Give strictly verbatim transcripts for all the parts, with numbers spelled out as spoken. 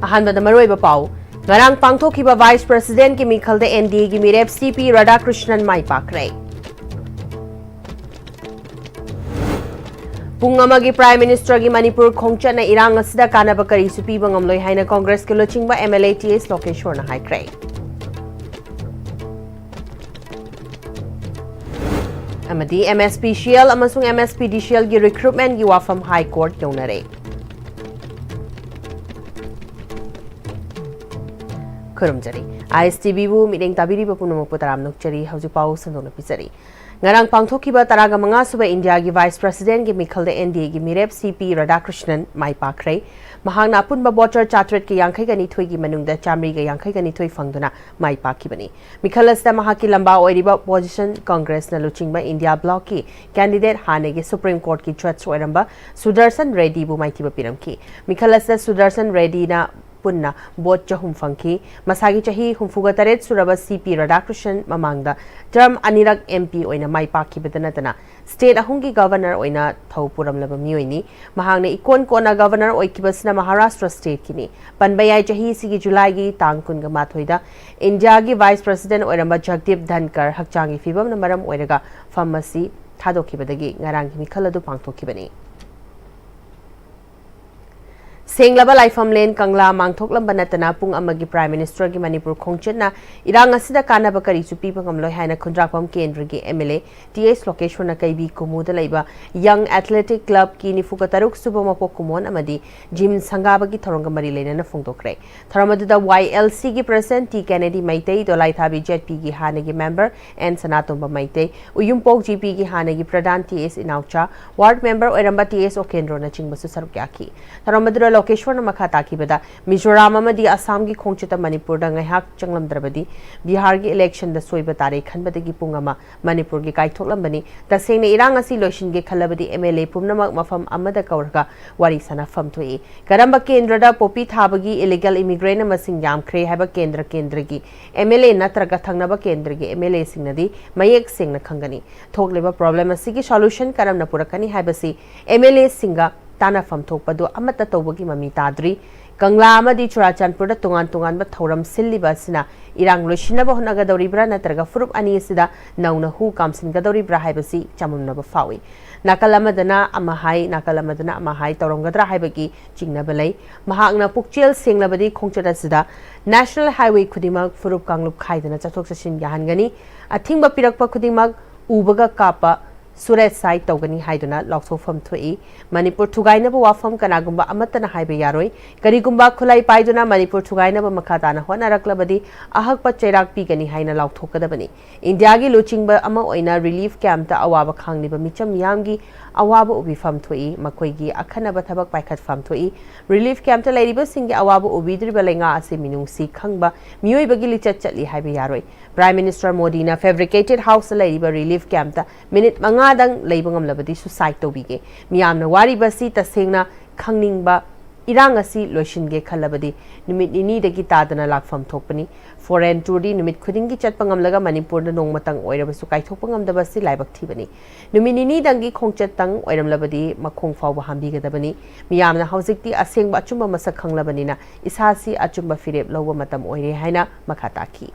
ꯑꯍꯥꯟꯕꯗ ꯃꯔꯨꯑꯣꯏꯕ ꯄꯥꯎ꯫ ꯉꯔꯥꯡ ꯄꯥꯡꯊꯣꯛꯈꯤꯕ Vice Presidentꯀꯤ ꯃꯤꯈꯜꯗ NDAꯒꯤ ꯃꯤꯔꯦꯞ C P ꯔꯥꯙꯥꯀ꯭ꯔꯤꯁꯅꯟ ꯃꯥꯏ ꯄꯥꯛꯈ꯭ꯔꯦ꯫ ꯄꯨꯡ ꯑꯃꯒꯤ Prime Ministerꯒꯤ ꯃꯅꯤꯄꯨꯔ ꯈꯣꯡꯆꯠꯅ ꯏꯔꯥꯡ ꯑꯁꯤꯗ ꯀꯥꯟꯅꯕ ꯀꯔꯤꯁꯨ ꯄꯤꯕ ꯉꯝꯂꯣꯏ ꯍꯥꯏꯅ ꯀꯪꯒ꯭ꯔꯦꯁꯀꯤ ꯂꯨꯆꯤꯡꯕ MLA T S ꯂꯣꯀꯦꯁ꯭ꯋꯔꯅ ꯍꯥꯏꯈ꯭ꯔꯦ꯫ ꯑꯃꯗꯤ MSPCL ꯑꯃꯁꯨꯡ MSPDCLꯒꯤ recruitmentꯀꯤ ꯋꯥꯐꯝ High Court ꯌꯧꯅꯔꯦ꯫ ꯈꯨꯔꯨꯝꯖꯔꯤ꯫ ISTVꯕꯨ ꯃꯤꯠꯌꯦꯡ ꯇꯥꯕꯤꯔꯤꯕ ꯄꯨꯝꯅꯃꯛꯄꯨ ꯇꯔꯥꯝꯅ ꯑꯣꯛꯆꯔꯤ꯫ ꯍꯧꯖꯤꯛ ꯄꯥꯎ ꯁꯟꯗꯣꯛꯅ ꯄꯤꯖꯔꯤ꯫ ꯉꯔꯥꯡ ꯄꯥꯡꯊꯣꯛꯈꯤꯕ ꯇꯔꯥꯃꯉꯥ ꯁꯨꯕ ꯏꯟꯗꯤꯌꯥꯒꯤ Vice Presidentꯀꯤ ꯃꯤꯈꯜꯗ NDAꯒꯤ ꯃꯤꯔꯦꯞ C P ꯔꯥꯙꯥꯀ꯭ꯔꯤꯁꯅꯟ ꯃꯥꯏ ꯄꯥꯛꯈ꯭ꯔꯦ꯫ ꯃꯍꯥꯛꯅ ꯑꯄꯨꯟꯕ voter ꯆꯥꯇ꯭ꯔꯦꯠꯀ ꯌꯥꯡꯈꯩꯒ ꯅꯤꯊꯣꯏꯒꯤ ꯃꯅꯨꯡꯗ ꯆꯥꯃꯔꯤꯒ ꯌꯥꯡꯈꯩꯒ ꯅꯤꯊꯣꯏ ꯐꯪꯗꯨꯅ ꯃꯥꯏ ꯄꯥꯛꯈꯤꯕꯅꯤ꯫ ꯃꯤꯈꯜ ꯑꯁꯤꯗ ꯃꯍꯥꯛꯀꯤ ꯂꯝꯕꯥ ꯑꯣꯏꯔꯤꯕ opposition ꯀꯪꯒ꯭ꯔꯦꯁꯅ ꯂꯨꯆꯤꯡꯕ ꯏꯟꯗꯤꯌꯥ blockꯀꯤ candidate ꯍꯥꯟꯅꯒꯤ Supreme Courtꯀꯤ judge ꯑꯣꯏꯔꯝꯕ ꯁꯨꯗꯔꯁꯟ ꯔꯦꯗꯤꯕꯨ ꯃꯥꯏꯊꯤꯕ ꯄꯤꯔꯝꯈꯤ꯫ ꯃꯤꯈꯜ ꯑꯁꯤꯗ ꯁꯨꯗꯔꯁꯟ ꯔꯦꯗꯤꯅ ꯄꯨꯟꯅ vote ꯆꯍꯨꯝ ꯐꯪꯈꯤ꯫ ꯃꯁꯥꯒꯤ ꯆꯍꯤ ꯍꯨꯝꯐꯨꯒ ꯇꯔꯦꯠ ꯁꯨꯔꯕ C P ꯔꯥꯙꯥꯀ꯭ꯔꯤꯁꯅꯟ ꯃꯃꯥꯡꯗ term ꯑꯅꯤꯔꯛ MP ꯑꯣꯏꯅ ꯃꯥꯏ ꯄꯥꯛꯈꯤꯕꯗ ꯅꯠꯇꯅ state ꯑꯍꯨꯝꯒꯤ governor ꯑꯣꯏꯅ ꯊꯧ ꯄꯨꯔꯝꯂꯕ ꯃꯤꯑꯣꯏꯅꯤ꯫ ꯃꯍꯥꯛꯅ ꯏꯀꯣꯟ ꯀꯣꯟꯅ governor ꯑꯣꯏꯈꯤꯕꯁꯤꯅ ꯃꯍꯥꯔꯥꯁꯇ꯭ꯔ stateꯀꯤꯅꯤ꯫ ꯄꯟꯕ ꯌꯥꯏ, ꯆꯍꯤꯁꯤꯒꯤ ꯖꯨꯂꯥꯏꯒꯤ ꯇꯥꯡ ꯀꯨꯟꯒ ꯃꯥꯊꯣꯏꯗ ꯏꯟꯗꯤꯌꯥꯒꯤ Vice President ꯑꯣꯏꯔꯝꯕ ꯖꯒꯗꯤꯞ ꯙꯟꯀꯔ ꯍꯛꯆꯥꯡꯒꯤ ꯐꯤꯕꯝꯅ ꯃꯔꯝ ꯑꯣꯏꯔꯒ ꯐꯝ ꯑꯁꯤ ꯊꯥꯗꯣꯛꯈꯤꯕꯗꯒꯤ ꯉꯔꯥꯡꯒꯤ ꯃꯤꯈꯜ ꯑꯗꯨ ꯄꯥꯡꯊꯣꯛꯈꯤꯕꯅꯤ꯫ ꯁꯦꯡꯂꯕ ꯂꯥꯏꯐꯝꯂꯦꯟ ꯀꯪꯂꯥ ꯃꯥꯡꯊꯣꯛꯂꯝꯕ ꯅꯠꯇꯅ ꯄꯨꯡ ꯑꯃꯒꯤ Prime Ministerꯒꯤ ꯃꯅꯤꯄꯨꯔ ꯈꯣꯡꯆꯠꯅ ꯏꯔꯥꯡ ꯑꯁꯤꯗ ꯀꯥꯟꯅꯕ ꯀꯔꯤꯁꯨ ꯄꯤꯕ ꯉꯝꯂꯣꯏ ꯍꯥꯏꯅ ꯈꯨꯟꯗ꯭ꯔꯥꯛꯄꯝ ꯀꯦꯟꯗ꯭ꯔꯒꯤ MLA T S ꯂꯣꯀꯦꯁ꯭ꯋꯔꯅ ꯀꯩꯕꯤ ꯀꯨꯃꯨꯗ ꯂꯩꯕ Young Athletic Clubꯀꯤ ꯅꯤꯐꯨꯒ ꯇꯔꯨꯛ ꯁꯨꯕ ꯃꯄꯣꯛ ꯀꯨꯝꯑꯣꯟ ꯑꯃꯗꯤ gym ꯁꯪꯒꯥꯕꯒꯤ ꯊꯧꯔꯝꯒ ꯃꯔꯤ ꯂꯩꯅꯅ ꯐꯣꯡꯗꯣꯛꯈ꯭ꯔꯦ꯫ ꯊꯧꯔꯝ ꯑꯗꯨꯗ YLCꯒꯤ President T Kennedy ꯃꯩꯇꯩ, ꯗꯣꯂꯥꯏꯊꯥꯕꯤ ZPꯒꯤ ꯍꯥꯟꯅꯒꯤ member N ꯁꯅꯥꯇꯣꯝꯕ ꯃꯩꯇꯩ, ꯎꯌꯨꯝꯄꯣꯛ GPꯒꯤ ꯍꯥꯟꯅꯒꯤ ꯄ꯭ꯔꯙꯥꯟ T S ꯏꯅꯥꯎꯆꯥ, ward member ꯑꯣꯏꯔꯝꯕ T S ꯑꯣꯀꯦꯟꯗ꯭ꯔꯣꯅꯆꯤꯡꯕꯁꯨ ꯁꯔꯨꯛ ꯌꯥꯈꯤ꯫ ꯊꯧꯔꯝ ꯑꯗꯨꯗ ꯂꯣꯀꯦꯁ꯭ꯋꯔꯅ ꯃꯈꯥ ꯇꯥꯈꯤꯕꯗ, ꯃꯤꯖꯣꯔꯥꯝ ꯑꯃꯗꯤ ꯑꯁꯥꯝꯒꯤ ꯈꯣꯡꯆꯠꯇ ꯃꯅꯤꯄꯨꯔꯗ ꯉꯥꯏꯍꯥꯛ ꯆꯪꯂꯝꯗ꯭ꯔꯕꯗꯤ ꯕꯤꯍꯥꯔꯒꯤ electionꯗ ꯁꯣꯏꯕ ꯇꯥꯔꯦ ꯈꯟꯕꯗꯒꯤ ꯄꯨꯡ ꯑꯃ ꯃꯅꯤꯄꯨꯔꯒꯤ ꯀꯥꯏꯊꯣꯛꯂꯝꯕꯅꯤ꯫ ꯇꯁꯦꯡꯅ ꯏꯔꯥꯡ ꯑꯁꯤ ꯂꯣꯏꯁꯤꯟꯒꯦ ꯈꯜꯂꯕꯗꯤ MLA ꯄꯨꯝꯅꯃꯛ ꯃꯐꯝ ꯑꯃꯗ ꯀꯧꯔꯒ ꯋꯥꯔꯤ ꯁꯥꯅꯐꯝ ꯊꯣꯛꯏ꯫ ꯀꯔꯝꯕ ꯀꯦꯟꯗ꯭ꯔꯗ ꯄꯣꯄꯤ ꯊꯥꯕꯒꯤ illegal immigrant ꯃꯁꯤꯡ ꯌꯥꯝꯈ꯭ꯔꯦ ꯍꯥꯏꯕ ꯀꯦꯟꯗ꯭ꯔ ꯀꯦꯟꯗ꯭ꯔꯒꯤ MLA ꯅꯠꯇ꯭ꯔꯒ ꯊꯪꯅꯕ ꯀꯦꯟꯗ꯭ꯔꯒꯤ MLAꯁꯤꯡꯅꯗꯤ ꯃꯌꯦꯛ ꯁꯦꯡꯅ ꯈꯪꯒꯅꯤ꯫ ꯊꯣꯛꯂꯤꯕ problem ꯑꯁꯤꯒꯤ solution ꯀꯔꯝꯅ ꯄꯨꯔꯛꯀꯅꯤ ꯍꯥꯏꯕꯁꯤ MLAꯁꯤꯡꯒ ꯇꯥꯟꯅꯐꯝ ꯊꯣꯛꯄꯗꯨ ꯑꯃꯠꯇ ꯇꯧꯕꯒꯤ ꯃꯃꯤ ꯇꯥꯗ꯭ꯔꯤ꯫ ꯀꯪꯂꯥ ꯑꯃꯗꯤ ꯆꯨꯔꯥꯆꯥꯟꯄꯨꯔꯗ ꯇꯣꯉꯥꯟ ꯇꯣꯉꯥꯟꯕ ꯊꯧꯔꯝ ꯁꯤꯜꯂꯤꯕ ꯑꯁꯤꯅ ꯏꯔꯥꯡ ꯂꯣꯏꯁꯤꯟꯅꯕ ꯍꯣꯠꯅꯒꯗꯧꯔꯤꯕ꯭ꯔꯥ ꯅꯠꯇ꯭ꯔꯒ ꯐꯨꯔꯨꯞ ꯑꯅꯤ ꯑꯁꯤꯗ ꯅꯧꯅ ꯍꯨ ꯀꯥꯝꯁꯤꯟꯒꯗꯧꯔꯤꯕ꯭ꯔꯥ ꯍꯥꯏꯕꯁꯤ ꯆꯃꯝꯅꯕ ꯐꯥꯎꯏ꯫ ꯅꯥꯀꯜ ꯑꯃꯗꯅ ꯑꯃ ꯍꯥꯏ, ꯅꯥꯀꯜ ꯑꯃꯗꯅ ꯑꯃ ꯍꯥꯏ ꯇꯧꯔꯝꯒꯗ꯭ꯔꯥ ꯍꯥꯏꯕꯒꯤ ꯆꯤꯡꯅꯕ ꯂꯩ꯫ ꯃꯍꯥꯛꯅ ꯄꯨꯛꯆꯦꯜ ꯁꯦꯡꯂꯕꯗꯤ ꯈꯣꯡꯆꯠ ꯑꯁꯤꯗ National Highway ꯈꯨꯗꯤꯡꯃꯛ ꯐꯨꯔꯨꯞ ꯀꯥꯡꯂꯨꯞ ꯈꯥꯏꯗꯅ ꯆꯠꯊꯣꯛ ꯆꯠꯁꯤꯟ ꯌꯥꯍꯟꯒꯅꯤ꯫ ꯑꯊꯤꯡꯕ ꯄꯤꯔꯛꯄ ꯈꯨꯗꯤꯡꯃꯛ ꯎꯕꯒ ꯀꯥꯞꯄ, ꯁꯨꯔꯦꯁ ꯁꯥꯏꯠ ꯇꯧꯒꯅꯤ ꯍꯥꯏꯗꯨꯅ ꯂꯥꯎꯊꯣꯛꯐꯝ ꯊꯣꯛꯏ꯫ ꯃꯅꯤꯄꯨꯔ ꯊꯨꯒꯥꯏꯅꯕ ꯋꯥꯐꯝ ꯀꯅꯥꯒꯨꯝꯕ ꯑꯃꯠꯇꯅ ꯍꯥꯏꯕ ꯌꯥꯔꯣꯏ꯫ ꯀꯔꯤꯒꯨꯝꯕ ꯈꯨꯠꯂꯥꯏ ꯄꯥꯏꯗꯨꯅ ꯃꯅꯤꯄꯨꯔ ꯊꯨꯒꯥꯏꯅꯕ ꯃꯈꯥ ꯇꯥꯅ ꯍꯣꯠꯅꯔꯛꯂꯕꯗꯤ ꯑꯍꯛꯄ ꯆꯩꯔꯥꯛ ꯄꯤꯒꯅꯤ ꯍꯥꯏꯅ ꯂꯥꯎꯊꯣꯛꯀꯗꯕꯅꯤ꯫ ꯏꯟꯗꯤꯌꯥꯒꯤ ꯂꯨꯆꯤꯡꯕ ꯑꯃ ꯑꯣꯏꯅ ꯔꯤꯂꯤꯐ ꯀꯦꯝꯞꯇ ꯑꯋꯥꯕ ꯈꯥꯡꯂꯤꯕ ꯃꯤꯆꯝ ꯃꯤꯌꯥꯝꯒꯤ ꯑꯋꯥꯕ ꯎꯕꯤꯐꯝ ꯊꯣꯛꯏ, ꯃꯈꯣꯏꯒꯤ ꯑꯈꯟꯅꯕ ꯊꯕꯛ ꯄꯥꯏꯈꯠꯐꯝ ꯊꯣꯛꯏ꯫ ꯔꯤꯂꯤꯐ ꯀꯦꯝꯞꯇ ꯂꯩꯔꯤꯕꯁꯤꯡꯒꯤ ꯑꯋꯥꯕ ꯎꯕꯤꯗ꯭ꯔꯤꯕ ꯂꯩꯉꯥꯛ ꯑꯁꯤ ꯃꯤꯅꯨꯡꯁꯤ ꯈꯪꯕ ꯃꯤꯑꯣꯏꯕꯒꯤ ꯂꯤꯆꯠ ꯆꯠꯂꯤ ꯍꯥꯏꯕ ꯌꯥꯔꯣꯏ꯫ ꯄ꯭ꯔꯥꯏꯝ ꯃꯤꯅꯤꯁꯇꯔ ꯃꯣꯗꯤꯅ ꯐꯦꯕ꯭ꯔꯤꯀꯦꯇꯦꯗ ꯍꯥꯎꯁꯇ ꯂꯩꯔꯤꯕ ꯔꯤꯂꯤꯐ ꯀꯦꯝꯞꯇ ꯃꯤꯅꯤꯠ ꯃꯉꯥꯗꯪ ꯂꯩꯕ ꯉꯝꯂꯕꯗꯤ ꯁꯨꯁꯥꯏꯗ ꯇꯧꯕꯤꯒꯦ꯫ ꯃꯤꯌꯥꯝꯅ ꯋꯥꯔꯤꯕꯁꯤ ꯇꯁꯦꯡꯅ ꯈꯪꯅꯤꯡꯕ, ꯏꯔꯥꯡ ꯑꯁꯤ ꯂꯣꯏꯁꯤꯟꯒꯦ ꯈꯜꯂꯕꯗꯤ ꯅꯨꯃꯤꯠ ꯅꯤꯅꯤꯗꯒꯤ ꯇꯥꯗꯅ ꯂꯥꯛꯐꯝ ꯊꯣꯛꯄꯅꯤ꯫ ꯐꯣꯔꯦꯟ ꯇꯨꯔꯗꯤ ꯅꯨꯃꯤꯠ ꯈꯨꯗꯤꯡꯒꯤ ꯆꯠꯄ ꯉꯝꯂꯒ ꯃꯅꯤꯄꯨꯔꯗ ꯅꯣꯡꯃꯇꯪ ꯑꯣꯏꯔꯕꯁꯨ ꯀꯥꯏꯊꯣꯛꯄ ꯉꯝꯗꯕ ꯑꯁꯤ ꯂꯥꯏꯕꯛ ꯊꯤꯕꯅꯤ꯫ ꯅꯨꯃꯤꯠ ꯅꯤꯅꯤꯗꯪꯒꯤ ꯈꯣꯡꯆꯠꯇꯪ ꯑꯣꯏꯔꯝꯂꯕꯗꯤ ꯃꯈꯣꯡ ꯐꯥꯎꯕ ꯍꯥꯝꯕꯤꯒꯗꯕꯅꯤ꯫ ꯃꯤꯌꯥꯝꯅ ꯍꯧꯖꯤꯛꯇꯤ ꯑꯁꯦꯡꯕ ꯑꯆꯨꯝꯕ ꯃꯁꯛ ꯈꯪꯂꯕꯅꯤꯅ ꯏꯁꯥꯁꯤ ꯑꯆꯨꯝꯕ ꯐꯤꯔꯦꯞ ꯂꯧꯕ ꯃꯇꯝ ꯑꯣꯏꯔꯦ ꯍꯥꯏꯅ ꯃꯈꯥ ꯇꯥꯈꯤ꯫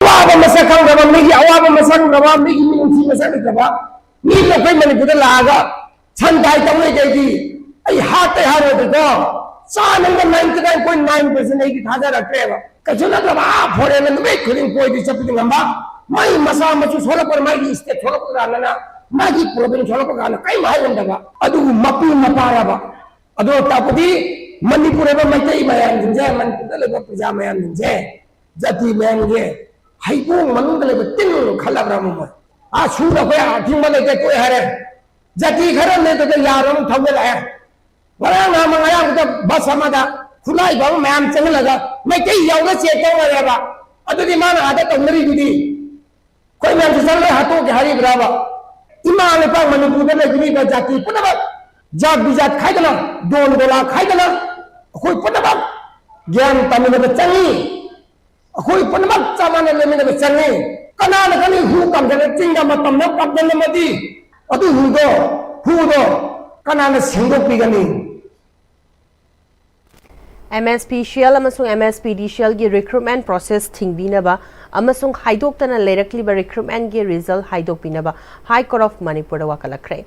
ꯑꯋꯥꯕ ꯃꯁꯛ ꯈꯪꯗꯕ, ꯃꯤꯒꯤ ꯑꯋꯥꯕ ꯃꯁꯛ ꯈꯪꯗꯕ, ꯃꯤꯒꯤ ꯃꯤꯅꯨꯡꯁꯤ ꯃꯁꯛ ꯂꯩꯇꯕ ꯃꯤꯗꯣ ꯑꯩꯈꯣꯏ ꯃꯅꯤꯄꯨꯔꯗ ꯂꯥꯛꯑꯒ ꯁꯟ ꯊꯥꯏ ꯇꯧ ꯂꯩ ꯀꯩꯒꯤ? ꯑꯩ ꯍꯥꯠꯇ ꯍꯥꯏꯔꯣꯏꯗ꯭ꯔꯣ? ꯆꯥꯅꯕ ninety nine point nine percent ꯑꯩꯗꯤ ꯊꯥꯖꯔꯛꯇ꯭ꯔꯦꯕ꯫ ꯀꯩꯁꯨ ꯅꯠꯇ꯭ꯔꯕ ꯑꯥ ꯐꯣꯔꯦꯟꯗ ꯅꯨꯃꯤꯠ ꯈꯨꯗꯤꯡ ꯀꯣꯏꯗꯤ ꯆꯠꯄꯗꯤ ꯉꯝꯕ, ꯃꯩ ꯃꯆꯥ ꯃꯁꯨ ꯁꯣꯛꯂꯛꯄꯗ, ꯃꯥꯒꯤ ꯁ꯭ꯇꯦꯠ ꯁꯣꯛꯂꯛꯄ ꯀꯥꯟꯗꯅ, ꯃꯥꯒꯤ ꯄ꯭ꯔꯣꯕ꯭ꯂꯦꯝ ꯁꯣꯛꯂꯛꯄ ꯀꯥꯟꯗ ꯀꯔꯤꯝ ꯍꯥꯏ ꯉꯝꯗꯕ, ꯑꯗꯨꯕꯨ ꯃꯄꯨ ꯃꯄꯥꯔꯕ? ꯑꯗꯣ ꯇꯥꯛꯄꯗꯤ ꯃꯅꯤꯄꯨꯔ ꯍꯥꯏꯕ ꯃꯩꯇꯩ ꯃꯌꯥꯝꯁꯤꯡꯁꯦ, ꯃꯅꯤꯄꯨꯔꯗ ꯂꯩꯕ ꯄ꯭ꯔꯖꯥ ꯃꯌꯥꯝꯁꯤꯡꯁꯦ, ꯖꯥꯇꯤ ꯃꯌꯥꯝꯁꯦ ꯍꯩꯕꯣꯡ ꯃꯅꯨꯡꯗ ꯂꯩꯕ ꯇꯤꯟ ꯈꯜꯂꯕ꯭ꯔꯥ ꯃꯣꯏ? ꯑꯥ ꯁꯨꯗ ꯑꯩꯈꯣꯏ ꯑꯊꯤꯡꯕ ꯂꯩꯇꯦ ꯇꯣꯛꯑꯦ ꯍꯥꯏꯔꯦ꯫ ꯖꯥꯇꯤ ꯈꯔ ꯂꯩꯕꯗ ꯌꯥꯔꯣꯏ ꯊꯧꯖꯤꯜꯂꯛꯑꯦ꯫ ꯉꯔꯥꯡ ꯅꯍꯥꯟ ꯉꯔꯥꯡꯗ ꯕꯁ ꯑꯃꯗ ꯈꯨꯠꯂꯥꯏꯕ ꯑꯃ ꯃꯌꯥꯝ ꯆꯪꯍꯜꯂꯒ ꯃꯩꯇꯩ ꯌꯥꯎꯅ ꯆꯦꯛ ꯇꯧꯅꯔꯦꯕ꯫ ꯑꯗꯨꯗꯤ ꯃꯥꯅ ꯑꯥꯗ ꯇꯧꯅꯔꯤꯗꯨꯗꯤ ꯑꯩꯈꯣꯏ ꯃꯌꯥꯝꯁꯦ ꯆꯪꯉꯒ ꯍꯥꯠꯇꯣꯛꯀꯦ ꯍꯥꯏꯔꯤꯕ꯭ꯔꯥꯕ? ꯏꯃꯥ ꯂꯩꯄꯥꯛ ꯃꯅꯤꯄꯨꯔꯗ ꯂꯩꯕꯤꯔꯤꯕ ꯖꯥꯇꯤ ꯄꯨꯝꯅꯃꯛ ꯖꯥꯠ ꯕꯤꯖꯥꯠ ꯈꯥꯏꯗꯅ, ꯗꯣꯟ ꯗꯣꯂꯥ ꯈꯥꯏꯗꯅ ꯑꯩꯈꯣꯏ ꯄꯨꯝꯅꯃꯛ ꯒ꯭ꯌꯥꯟ ꯇꯥꯃꯤꯟꯅꯕ ꯆꯪꯉꯤ꯫ ꯑꯩꯈꯣꯏ ꯄꯨꯝꯅꯃꯛ ꯆꯞ ꯃꯥꯟꯅ ꯂꯩꯃꯤꯟꯅꯕ ꯆꯪꯉꯤ꯫ ꯀꯅꯥꯅ ꯈꯪꯏ ꯍꯨ ꯀꯥꯝꯊꯠꯂ ꯆꯤꯡꯗ ꯃꯇꯝꯗ ꯀꯥꯝꯊꯠꯂꯝꯃꯗꯤ ꯑꯗꯨ ꯍꯨꯗꯣ, ꯍꯨꯗꯣ ꯀꯅꯥꯅ ꯁꯦꯡꯗꯣꯛꯄꯤꯒꯅꯤ? MSPCL ꯑꯃꯁꯨꯡ MSPDCLꯒꯤ recruitment process ꯊꯤꯡꯕꯤꯅꯕ ꯑꯃꯁꯨꯡ ꯍꯥꯏꯗꯣꯛꯇꯅ ꯂꯩꯔꯛꯂꯤꯕ recruitmentꯒꯤ result ꯍꯥꯏꯗꯣꯛꯄꯤꯅꯕ High Court of Manipurꯗ ꯋꯥꯀꯠꯂꯛꯈ꯭ꯔꯦ꯫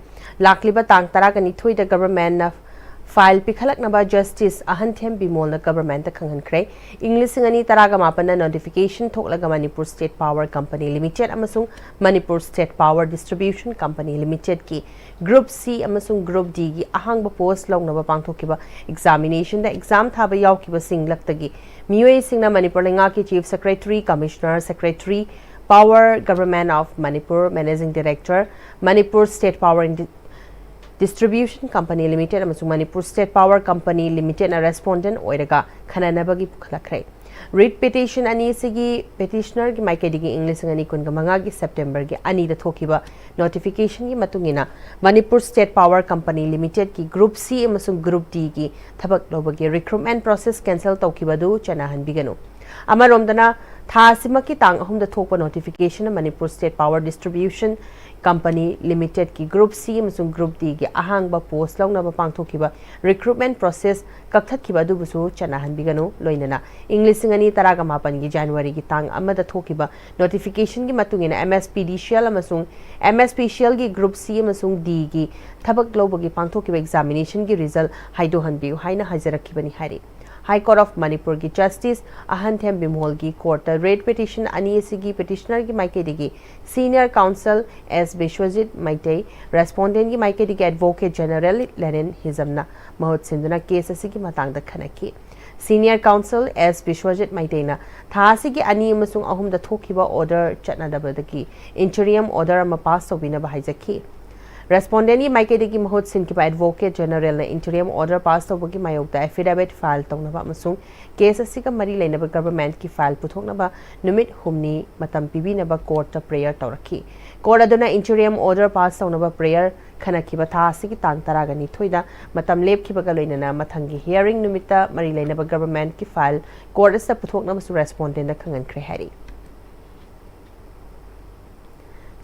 ꯂꯥꯛꯂꯤꯕ ꯇꯥꯡ ꯇꯔꯥꯒ ꯅꯤꯊꯣꯏꯗ governmentꯅ file ꯄꯤꯈꯠꯂꯛꯅꯕ Justice ꯑꯍꯟꯊꯦꯝ ꯕꯤꯃꯣꯜꯅ governmentꯇ ꯈꯪꯍꯟꯈ꯭ꯔꯦ꯫ ꯏꯪ ꯂꯤꯁꯤꯡ ꯑꯅꯤ ꯇꯔꯥꯒ ꯃꯥꯄꯟꯗ notification ꯊꯣꯛꯂꯒ Manipur State Power Company Limited ꯑꯃꯁꯨꯡ Manipur State Power Distribution Company Limitedꯀꯤ Group C ꯑꯃꯁꯨꯡ Group Dꯒꯤ ꯑꯍꯥꯡꯕ post ꯂꯧꯅꯕ ꯄꯥꯡꯊꯣꯛꯈꯤꯕ examinationꯗ exam ꯊꯥꯕ ꯌꯥꯎꯈꯤꯕꯁꯤꯡ ꯂꯛꯇꯒꯤ ꯃꯤꯑꯣꯏꯁꯤꯡꯅ ꯃꯅꯤꯄꯨꯔ ꯂꯩꯉꯥꯛꯀꯤ Chief Secretary, Commissioner, Secretary, Power, Government of Manipur, Managing Director, Manipur State Power Indi- Distribution Company Limited ꯑꯃꯁꯨꯡ Manipur State Power Company Limitedꯅ respondent ꯑꯣꯏꯔꯒ ꯈꯟꯅꯅꯕꯒꯤ ꯄꯨꯈꯠꯂꯛꯈ꯭ꯔꯦ꯫ Writ petition ꯑꯅꯤ ꯑꯁꯤꯒꯤ petitionerꯒꯤ ꯃꯥꯏꯀꯩꯗꯒꯤ ꯏꯪ ꯂꯤꯁꯤꯡ ꯑꯅꯤ ꯀꯨꯟꯒ ꯃꯉꯥꯒꯤ Septemberꯒꯤ ꯑꯅꯤꯗ ꯊꯣꯛꯈꯤꯕ notificationꯒꯤ ꯃꯇꯨꯡ ꯏꯟꯅ Manipur State Power Company Limitedꯀꯤ Group C ꯑꯃꯁꯨꯡ Group Dꯒꯤ ꯊꯕꯛ ꯂꯧꯕꯒꯤ recruitment process cancel ꯇꯧꯈꯤꯕ ꯑꯗꯨ ꯆꯠꯅꯍꯟꯕꯤꯒꯅꯨ꯫ ꯑꯃꯔꯣꯝꯗꯅ, ꯊꯥ ꯑꯁꯤꯃꯛꯀꯤ ꯇꯥꯡ ꯑꯍꯨꯝꯗ ꯊꯣꯛꯄ notificationꯅ Manipur State Power Distribution Company Limitedꯀꯤ Group C ꯑꯃꯁꯨꯡ Group Dꯒꯤ ꯑꯍꯥꯡꯕ post ꯂꯧꯅꯕ ꯄꯥꯡꯊꯣꯛꯈꯤꯕ recruitment process ꯀꯛꯊꯠꯈꯤꯕ ꯑꯗꯨꯕꯨꯁꯨ ꯆꯠꯅꯍꯟꯕꯤꯒꯅꯨ꯫ ꯂꯣꯏꯅꯅ ꯏꯪ ꯂꯤꯁꯤꯡ ꯑꯅꯤ ꯇꯔꯥꯒ ꯃꯥꯄꯟꯒꯤ Januaryꯒꯤ ꯇꯥꯡ ꯑꯃꯗ ꯊꯣꯛꯈꯤꯕ notificationꯒꯤ ꯃꯇꯨꯡ ꯏꯟꯅ MSPDCL ꯑꯃꯁꯨꯡ MSPCLꯒꯤ Group C ꯑꯃꯁꯨꯡ Dꯒꯤ ꯊꯕꯛ ꯂꯧꯕꯒꯤ ꯄꯥꯡꯊꯣꯛꯈꯤꯕ examinationꯒꯤ result ꯍꯥꯏꯗꯣꯛꯍꯟꯕꯤꯌꯨ ꯍꯥꯏꯅ ꯍꯥꯏꯖꯔꯛꯈꯤꯕꯅꯤ ꯍꯥꯏꯔꯤ꯫ High Court of Manipurꯒꯤ Justice ꯑꯍꯟꯊꯦꯝ ꯕꯤꯃꯣꯜꯒꯤ courtꯇ writ petition ꯑꯅꯤ ꯑꯁꯤꯒꯤ petitionerꯒꯤ ꯃꯥꯏꯀꯩꯗꯒꯤ senior counsel S Biswajit Meitei, respondentꯀꯤ ꯃꯥꯏꯀꯩꯗꯒꯤ Advocate General ꯂꯦꯅꯤꯟ ꯍꯤꯖꯝꯅ ꯃꯍꯨꯠ ꯁꯤꯟꯗꯨꯅ case ꯑꯁꯤꯒꯤ ꯃꯇꯥꯡꯗ ꯈꯟꯅꯈꯤ꯫ Senior counsel S ꯕꯤꯁ꯭ꯋꯖꯤꯠ ꯃꯩꯇꯩꯅ ꯊꯥ ꯑꯁꯤꯒꯤ ꯑꯅꯤ ꯑꯃꯁꯨꯡ ꯑꯍꯨꯝꯗ ꯊꯣꯛꯈꯤꯕ order ꯆꯠꯅꯗꯕꯗꯒꯤ interim order ꯑꯃ pass ꯇꯧꯕꯤꯅꯕ ꯍꯥꯏꯖꯈꯤ꯫ Respondentꯀꯤ ꯃꯥꯏꯀꯩꯗꯒꯤ ꯃꯍꯨꯠ ꯁꯤꯟꯈꯤꯕ Advocate Generalꯅ interim order pass ꯇꯧꯕꯒꯤ ꯃꯥꯌꯣꯛꯇ affidavit file ꯇꯧꯅꯕ ꯑꯃꯁꯨꯡ case ꯑꯁꯤꯒ ꯃꯔꯤ ꯂꯩꯅꯕ governmentꯀꯤ file ꯄꯨꯊꯣꯛꯅꯕ ꯅꯨꯃꯤꯠ ꯍꯨꯝꯅꯤ ꯃꯇꯝ ꯄꯤꯕꯤꯅꯕ courtꯇ prayer ꯇꯧꯔꯛꯈꯤ꯫ Court ꯑꯗꯨꯅ interim order pass ꯇꯧꯅꯕ prayer ꯈꯟꯅꯈꯤꯕ ꯊꯥ ꯑꯁꯤꯒꯤ ꯇꯥꯡ ꯇꯔꯥꯒ ꯅꯤꯊꯣꯏꯗ ꯃꯇꯝ ꯂꯦꯞꯈꯤꯕꯒ ꯂꯣꯏꯅꯅ ꯃꯊꯪꯒꯤ hearing ꯅꯨꯃꯤꯠꯇ ꯃꯔꯤ ꯂꯩꯅꯕ governmentꯀꯤ file court ꯑꯁꯤꯗ ꯄꯨꯊꯣꯛꯅꯕꯁꯨ respondentꯗ ꯈꯪꯍꯟꯈ꯭ꯔꯦ ꯍꯥꯏꯔꯤ꯫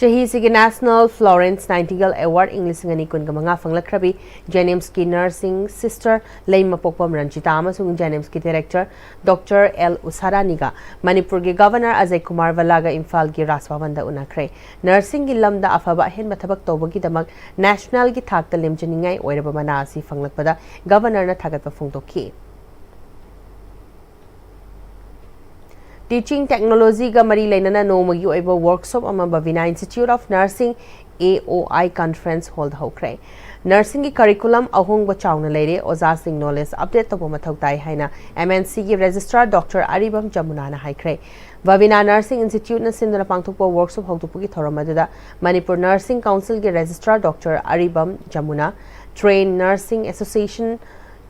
ꯆꯍꯤꯁꯤꯒꯤ National Florence Nightingale Award ꯏꯪ ꯂꯤꯁꯤꯡ ꯑꯅꯤ ꯀꯨꯟꯒ ꯃꯉꯥ ꯐꯪꯂꯛꯈ꯭ꯔꯕꯤ JNIMSꯀꯤ nursing sister ꯂꯩꯃꯄꯣꯛꯄꯝ ꯔꯟꯖꯤꯇꯥ ꯑꯃꯁꯨꯡ JNIMSꯀꯤ director Doctor L ꯎꯁꯥꯔꯥꯅꯤꯒ ꯃꯅꯤꯄꯨꯔꯒꯤ Governor ꯑꯖꯌ ꯀꯨꯃꯥꯔ ꯚꯜꯂꯥꯒ ꯏꯝꯐꯥꯜꯒꯤ ꯔꯥꯖ ꯚꯕꯟꯗ ꯎꯅꯈ꯭ꯔꯦ꯫ Nursingꯒꯤ ꯂꯝꯗ ꯑꯐꯕ ꯑꯍꯦꯟꯕ ꯊꯕꯛ ꯇꯧꯕꯒꯤꯗꯃꯛ nationalꯒꯤ ꯊꯥꯛꯇ ꯂꯦꯝꯖꯅꯤꯡꯉꯥꯏ ꯑꯣꯏꯔꯕ ꯃꯅꯥ ꯑꯁꯤ ꯐꯪꯂꯛꯄꯗ Governorꯅ ꯊꯥꯒꯠꯄ ꯐꯣꯡꯗꯣꯛꯈꯤ꯫ Teaching technologyꯒ ꯃꯔꯤ ꯂꯩꯅꯅ ꯅꯣꯡꯃꯒꯤ ꯑꯣꯏꯕ workshop ꯑꯃ Bhavina Institute of Nursing AOI conference hallꯗ ꯍꯧꯈ꯭ꯔꯦ꯫ Nursingꯒꯤ curriculum ꯑꯍꯣꯡꯕ ꯆꯥꯎꯅ ꯂꯩꯔꯦ, ꯑꯣꯖꯥꯁꯤꯡ knowledge update ꯇꯧꯕ ꯃꯊꯧ ꯇꯥꯏ ꯍꯥꯏꯅ MNCꯒꯤ Registrar Doctor ꯑꯔꯤꯕꯝ ꯖꯃꯨꯅꯥꯅ ꯍꯥꯏꯈ꯭ꯔꯦ꯫ Bhavina Nursing Instituteꯅ ꯁꯤꯟꯗꯨꯅ ꯄꯥꯡꯊꯣꯛꯄ workshop ꯍꯧꯗꯣꯛꯄꯒꯤ ꯊꯧꯔꯝ ꯑꯗꯨꯗ ꯃꯅꯤꯄꯨꯔ Nursing Councilꯒꯤ Registrar Doctor ꯑꯔꯤꯕꯝ Yamuna, Trained Nursing Association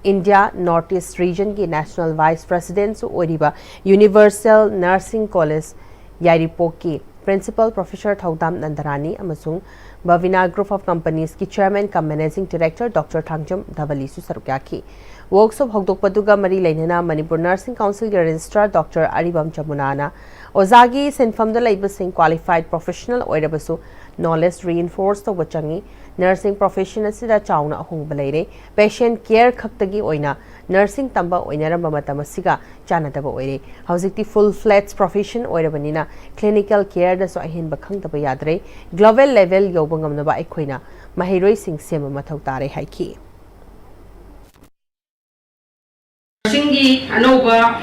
India North East Regionꯒꯤ National Vice Presidentꯁꯨ ꯑꯣꯏꯔꯤꯕ Universal Nursing College ꯌꯥꯏꯔꯤꯄꯣꯛꯀꯤ Principal Professor ꯊꯧꯗꯥꯝ ꯅꯟꯗꯔꯥꯅꯤ ꯑꯃꯁꯨꯡ Bhavina Group of Companiesꯀꯤ Chairman cum Managing Director Doctor Thangjam ꯙꯕꯂꯤꯁꯨ ꯁꯔꯨꯛ ꯌꯥꯈꯤ꯫ Workshop ꯍꯧꯗꯣꯛꯄꯗꯨꯒ ꯃꯔꯤ ꯂꯩꯅꯅ ꯃꯅꯤꯄꯨꯔ Nursing Councilꯒꯤ Registrar Doctor ꯑꯔꯤꯕꯝ ꯖꯃꯨꯅꯥꯅ ꯑꯣꯖꯥꯒꯤ ꯁꯤꯟꯐꯝꯗ ꯂꯩꯕꯁꯤꯡ qualified professional ꯑꯣꯏꯔꯕꯁꯨ knowledge reinforce ꯇꯧꯕ ꯆꯪꯏ꯫ Nursing profession ꯑꯁꯤꯗ ꯆꯥꯎꯅ ꯑꯍꯣꯡꯕ ꯂꯩꯔꯦ꯫ Patient care ꯈꯛꯇꯒꯤ ꯑꯣꯏꯅ nursing ꯇꯝꯕ ꯑꯣꯏꯅꯔꯝꯕ ꯃꯇꯝ ꯑꯁꯤꯒ ꯆꯥꯟꯅꯗꯕ ꯑꯣꯏꯔꯦ꯫ ꯍꯧꯖꯤꯛꯇꯤ full fledged profession ꯑꯣꯏꯔꯕꯅꯤꯅ clinical careꯗꯁꯨ ꯑꯍꯦꯟꯕ ꯈꯪꯗꯕ ꯌꯥꯗ꯭ꯔꯦ꯫ Global level ꯌꯧꯕ ꯉꯝꯅꯕ ꯑꯩꯈꯣꯏꯅ ꯃꯍꯩꯔꯣꯏꯁꯤꯡ ꯁꯦꯝꯕ ꯃꯊꯧ ꯇꯥꯔꯦ ꯍꯥꯏꯈꯤ꯫ Nursingꯒꯤ ꯑꯅꯧꯕ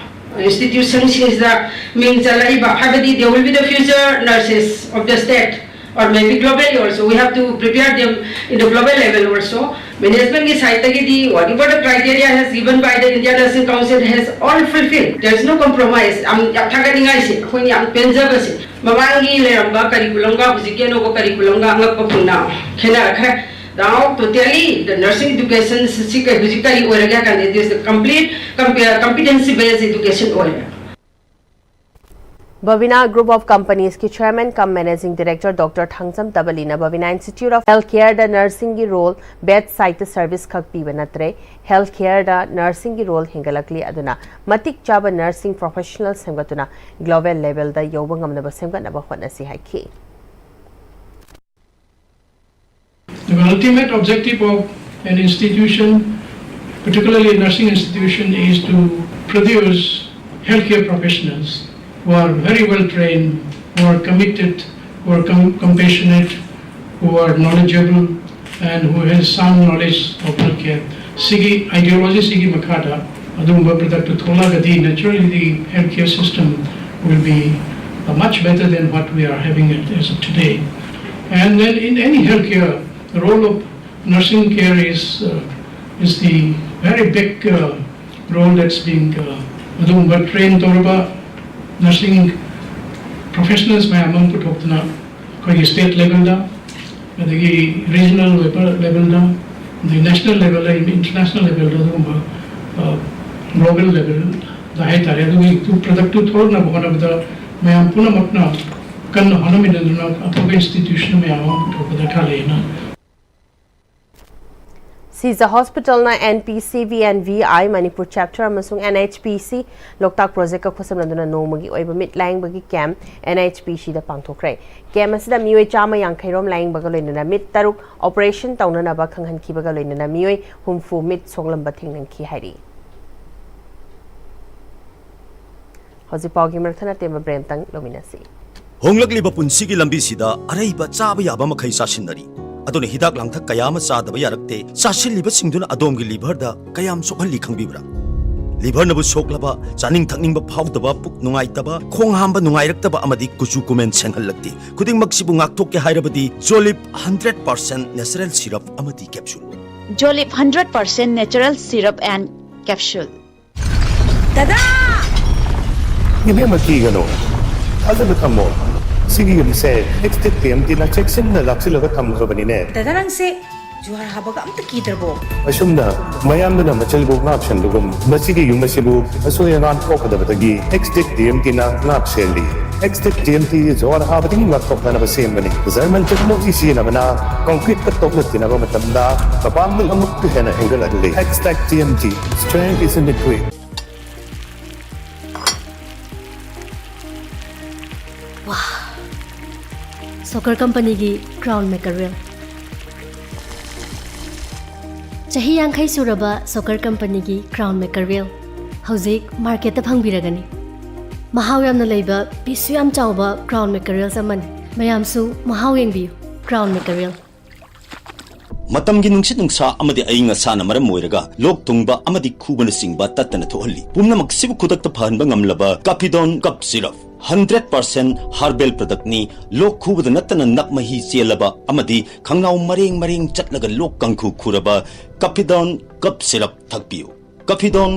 institutionꯁꯤꯡꯁꯤꯗ ꯃꯤꯡ ꯆꯜꯂꯛꯏꯕ, ꯍꯥꯏꯕꯗꯤ they will be the future nurses of the state or maybe globally also. We have to prepare them in the global level also. Managementꯀꯤ sideꯇꯒꯤꯗꯤ whatever the criteria has given by the Indian Nursing Council has all fulfilled. There is no compromise. ꯌꯥꯝ ꯌꯥꯝ ꯊꯥꯒꯠꯅꯤꯡꯉꯥꯏꯁꯦ, ꯑꯩꯈꯣꯏꯅ ꯌꯥꯝ ꯄꯦꯟꯖꯕꯁꯦ꯫ ꯃꯃꯥꯡꯒꯤ ꯂꯩꯔꯝꯕ curriculumꯒ ꯍꯧꯖꯤꯛꯀꯤ ꯑꯅꯧꯕ curriculumꯒ ꯑꯉꯛꯄ ꯈꯨꯟꯅ ꯈꯦꯠꯅꯔꯛꯈ꯭ꯔꯦ꯫ Now totally the nursing education ꯁꯤ ꯀꯩ ꯍꯧꯖꯤꯛ ꯀꯔꯤ ꯑꯣꯏꯔꯒꯦ ꯍꯥꯏ ꯀꯥꯟꯗ it is the complete comp- competency based education ꯑꯣꯏꯔꯦ꯫ Bhavina Group of Companiesꯀꯤ Chairman cum Managing Director Doctor Thangjam ꯙꯕꯂꯤꯅ Bhavina Institute of Healthcareꯗ nursingꯒꯤ role bedside service ꯈꯛ ꯄꯤꯕ ꯅꯠꯇ꯭ꯔꯦ, healthcareꯗ nursingꯒꯤ role ꯍꯦꯟꯒꯠꯂꯛꯂꯤ, ꯑꯗꯨꯅ ꯃꯇꯤꯛ ꯆꯥꯕ nursing professional ꯁꯦꯝꯒꯠꯇꯨꯅ global levelꯗ ꯌꯧꯕ ꯉꯝꯅꯕ ꯁꯦꯝꯒꯠꯅꯕ ꯍꯣꯠꯅꯁꯤ ꯍꯥꯏꯈꯤ꯫ Ultimate objective of an institution, particularly a nursing institution, is to produce healthcare professionals who are very well trained, who are committed, who are com- compassionate, who are knowledgeable, and who has sound knowledge of healthcare. ꯁꯤꯒꯤ ideology ꯁꯤꯒꯤ ꯃꯈꯥꯗ ꯑꯗꯨꯒꯨꯝꯕ productꯇꯨ ꯊꯣꯛꯂꯛꯑꯒꯗꯤ naturally the healthcare system will be uh, much better than what we are having it as of today. And then in any healthcare, the role of nursing care is uh, is the very big uh, role that's being uh, ꯑꯗꯨꯒꯨꯝꯕ train ꯇꯧꯔꯕ nursing professionals ꯃꯌꯥꯝ ꯑꯃ ꯄꯨꯊꯣꯛꯇꯨꯅ ꯑꯩꯈꯣꯏꯒꯤ state levelꯗ ꯑꯗꯒꯤ regional levelꯗ ꯑꯗꯒꯤ national levelꯗ international levelꯗ ꯑꯗꯨꯒꯨꯝꯕ global levelꯗ ꯍꯥꯏꯇꯥꯔꯦ ꯑꯗꯨꯒꯤ productꯇꯨ ꯊꯣꯛꯂꯛꯅꯕ ꯍꯣꯠꯅꯕꯗ ꯃꯌꯥꯝ ꯄꯨꯝꯅꯃꯛꯅ ꯀꯟꯅ ꯍꯣꯠꯅꯃꯤꯟꯅꯗꯨꯅ ꯑꯐꯕ institution ꯃꯌꯥꯝ ꯑꯃ ꯄꯨꯊꯣꯛꯄ ꯗꯔꯀꯥꯔ ꯂꯩꯌꯦꯅ ꯁꯤꯖ ꯍꯣꯁꯄꯤꯇꯥꯜꯅ NPCVNVI Manipur Chapter ꯑꯃꯁꯨꯡ NHPC ꯂꯣꯛꯇꯥꯛ ꯄ꯭ꯔꯣꯖꯦꯛꯀ ꯈꯨꯠꯁꯝꯅꯗꯨꯅ ꯅꯣꯡꯃꯒꯤ ꯑꯣꯏꯕ ꯃꯤꯠ ꯂꯥꯌꯦꯡꯕꯒꯤ ꯀꯦꯝ NHPCꯗ ꯄꯥꯡꯊꯣꯛꯈ꯭ꯔꯦ꯫ ꯀꯦꯝ ꯑꯁꯤꯗ ꯃꯤꯑꯣꯏ ꯆꯥꯝꯃ ꯌꯥꯡꯈꯩ ꯔꯣꯝ ꯂꯥꯌꯦꯡꯕꯒ ꯂꯣꯏꯅꯅ ꯃꯤꯠ ꯇꯔꯨꯛ ꯑꯣꯄꯔꯦꯁꯟ ꯇꯧꯅꯅꯕ ꯈꯪꯍꯟꯈꯤꯕꯒ ꯂꯣꯏꯅꯅ ꯃꯤꯑꯣꯏ ꯍꯨꯝꯐꯨ ꯃꯤꯠ ꯁꯣꯛꯂꯝꯕ ꯊꯦꯡꯅꯈꯤ ꯍꯥꯏꯔꯤ꯫ ꯍꯧꯖꯤꯛ ꯄꯥꯎꯒꯤ ꯃꯔꯛ ꯊꯠꯅ ꯇꯦꯟꯕ ꯕ꯭ꯔꯦꯛ ꯑꯝꯇꯪ ꯂꯧꯃꯤꯟꯅꯁꯤ꯫ ꯍꯣꯡꯂꯛꯂꯤꯕ ꯄꯨꯟꯁꯤꯒꯤ ꯂꯝꯕꯤꯁꯤꯗ ꯑꯔꯩꯕ ꯆꯥꯕ ꯌꯥꯕ ꯃꯈꯩ ꯆꯥꯁꯤꯟꯅꯔꯤ꯫ ꯑꯗꯨꯅ ꯍꯤꯗꯥꯛ ꯂꯥꯡꯊꯛ ꯀꯌꯥ ꯑꯃ ꯆꯥꯗꯕ ꯌꯥꯔꯛꯇꯦ꯫ ꯆꯥꯁꯤꯜꯂꯤꯕꯁꯤꯡꯗꯨꯅ ꯑꯗꯣꯝꯒꯤ ꯂꯤꯚꯔꯗ ꯀꯌꯥꯝ ꯁꯣꯛꯍꯜꯂꯤ ꯈꯪꯕꯤꯕ꯭ꯔꯥ? ꯂꯤꯚꯔꯅꯕꯨ ꯁꯣꯛꯂꯕ, ꯆꯥꯅꯤꯡ ꯊꯛꯅꯤꯡꯕ ꯐꯥꯎꯗꯕ, ꯄꯨꯛ ꯅꯨꯡꯉꯥꯏꯇꯕ, ꯈꯣꯡ ꯍꯥꯝꯕ ꯅꯨꯡꯉꯥꯏꯔꯛꯇꯕ ꯑꯃꯗꯤ ꯀꯨꯆꯨ ꯀꯨꯃꯦꯟ ꯁꯦꯡꯍꯜꯂꯛꯇꯦ꯫ ꯈꯨꯗꯤꯡꯃꯛꯁꯤꯕꯨ ꯉꯥꯛꯊꯣꯛꯀꯦ ꯍꯥꯏꯔꯕꯗꯤ Jolib hundred percent natural syrup ꯑꯃꯗꯤ capsule꯫ Jolib hundred percent natural syrup and capsule. ꯗꯗꯥ! ꯏꯕꯦꯝꯃ ꯀꯤꯒꯅꯨ꯫ ꯊꯥꯖꯕ ꯊꯝꯃꯣ꯫ ꯁꯤꯒꯤ ꯌꯨꯝꯁꯦ ꯑꯦꯛꯁꯇꯦꯛ ꯇꯤ ꯑꯦꯝ ꯇꯤꯅ ꯆꯦꯛꯁꯤꯟꯅ ꯂꯥꯛꯁꯤꯜꯂꯒ ꯊꯝꯈ꯭ꯔꯕꯅꯤꯅꯦ꯫ ꯗꯗꯥ ꯅꯪꯁꯦ ꯖꯨꯍꯥꯔ ꯍꯥꯕꯒ ꯑꯝꯇ ꯀꯤꯗ꯭ꯔꯕꯣ? ꯑꯁꯨꯝꯅ ꯃꯌꯥꯝꯗꯨꯅ ꯃꯆꯜꯕꯨ ꯉꯥꯛ ꯁꯦꯟꯕꯒꯨꯝ ꯃꯁꯤꯒꯤ ꯌꯨꯝ ꯑꯁꯤꯕꯨ ꯑꯁꯣꯏ ꯑꯉꯥꯝ ꯊꯣꯛꯀꯗꯕꯗꯒꯤ ꯑꯦꯛꯁꯇꯦꯛ ꯇꯤ ꯑꯦꯝ ꯇꯤꯅ ꯉꯥꯛ ꯁꯦꯜꯂꯤ꯫ ꯑꯦꯛꯁꯇꯦꯛ ꯇꯤ ꯑꯦꯝ ꯇꯤ ꯖꯨꯍꯥꯔ ꯍꯥꯕꯗꯒꯤ ꯉꯥꯛꯊꯣꯛꯅꯅꯕ ꯁꯦꯝꯕꯅꯤ꯫ ꯖꯔꯃꯟ ꯇꯦꯛꯅꯣꯂꯣꯖꯤ ꯁꯤꯖꯤꯟꯅꯕꯅ ꯀꯣꯟꯀ꯭ꯔꯤꯠꯀ ꯇꯣꯛꯅ ꯇꯤꯟꯅꯕ ꯃꯇꯝꯗ ꯃꯄꯥꯡꯒꯜ ꯑꯃꯨꯛꯀ ꯍꯦꯟꯅ ꯍꯦꯟꯒꯠꯍꯜꯂꯤ꯫ Extech T M T, strength is in the grit. ꯁꯣꯀꯔ ꯀꯝꯄꯅꯤꯒꯤ ꯀ꯭ꯔꯥꯎꯟ ꯃꯦꯀꯔꯦꯜ꯫ ꯆꯍꯤ ꯌꯥꯡꯈꯩ ꯁꯨꯔꯕ ꯁꯣꯀꯔ ꯀꯝꯄꯅꯤꯒꯤ ꯀ꯭ꯔꯥꯎꯟ ꯃꯦꯀꯔꯦꯜ ꯍꯧꯖꯤꯛ ꯃꯥꯔꯀꯦꯠꯇ ꯐꯪꯕꯤꯔꯒꯅꯤ꯫ ꯃꯍꯥꯎ ꯌꯥꯝꯅ ꯂꯩꯕ, ꯄꯤꯁꯁꯨ ꯌꯥꯝ ꯆꯥꯎꯕ ꯀ꯭ꯔꯥꯎꯟ ꯃꯦꯀꯔꯦꯜꯁ ꯑꯃꯅꯤ꯫ ꯃꯌꯥꯝꯁꯨ ꯃꯍꯥꯎ ꯌꯦꯡꯕꯤꯌꯨ꯫ ꯀ꯭ꯔꯥꯎꯟ ꯃꯦꯀꯔꯦꯜ꯫ ꯃꯇꯝꯒꯤ ꯅꯨꯡꯁꯤꯠ ꯅꯨꯡꯁꯥ ꯑꯃꯗꯤ ꯑꯏꯪ ꯑꯁꯥꯅ ꯃꯔꯝ ꯑꯣꯏꯔꯒ ꯂꯣꯛ ꯊꯨꯡꯕ ꯑꯃꯗꯤ ꯈꯨꯕꯅꯆꯤꯡꯕ ꯇꯠꯇꯅ ꯊꯣꯛꯍꯜꯂꯤ꯫ ꯄꯨꯝꯅꯃꯛꯁꯤꯕꯨ ꯈꯨꯗꯛꯇ ꯐꯍꯟꯕ ꯉꯝꯂꯕ Kafidon cough syrup. Hundred percent herbal ꯄ꯭ꯔꯗꯛꯅꯤ꯫ ꯂꯣꯛ ꯈꯨꯕꯗ ꯅꯠꯇꯅ ꯅꯞ ꯃꯍꯤ ꯆꯦꯜꯂꯕ ꯑꯃꯗꯤ ꯈꯪꯅꯥꯎ ꯃꯔꯦꯡ ꯃꯔꯦꯡ ꯆꯠꯂꯒ ꯂꯣꯛ ꯀꯥꯡꯈꯨ ꯈꯨꯔꯕ ꯀꯥꯐꯤꯗꯣꯟ ꯀꯞ ꯁꯤꯔꯞ ꯊꯛꯄꯤꯌꯨ꯫ Kafidon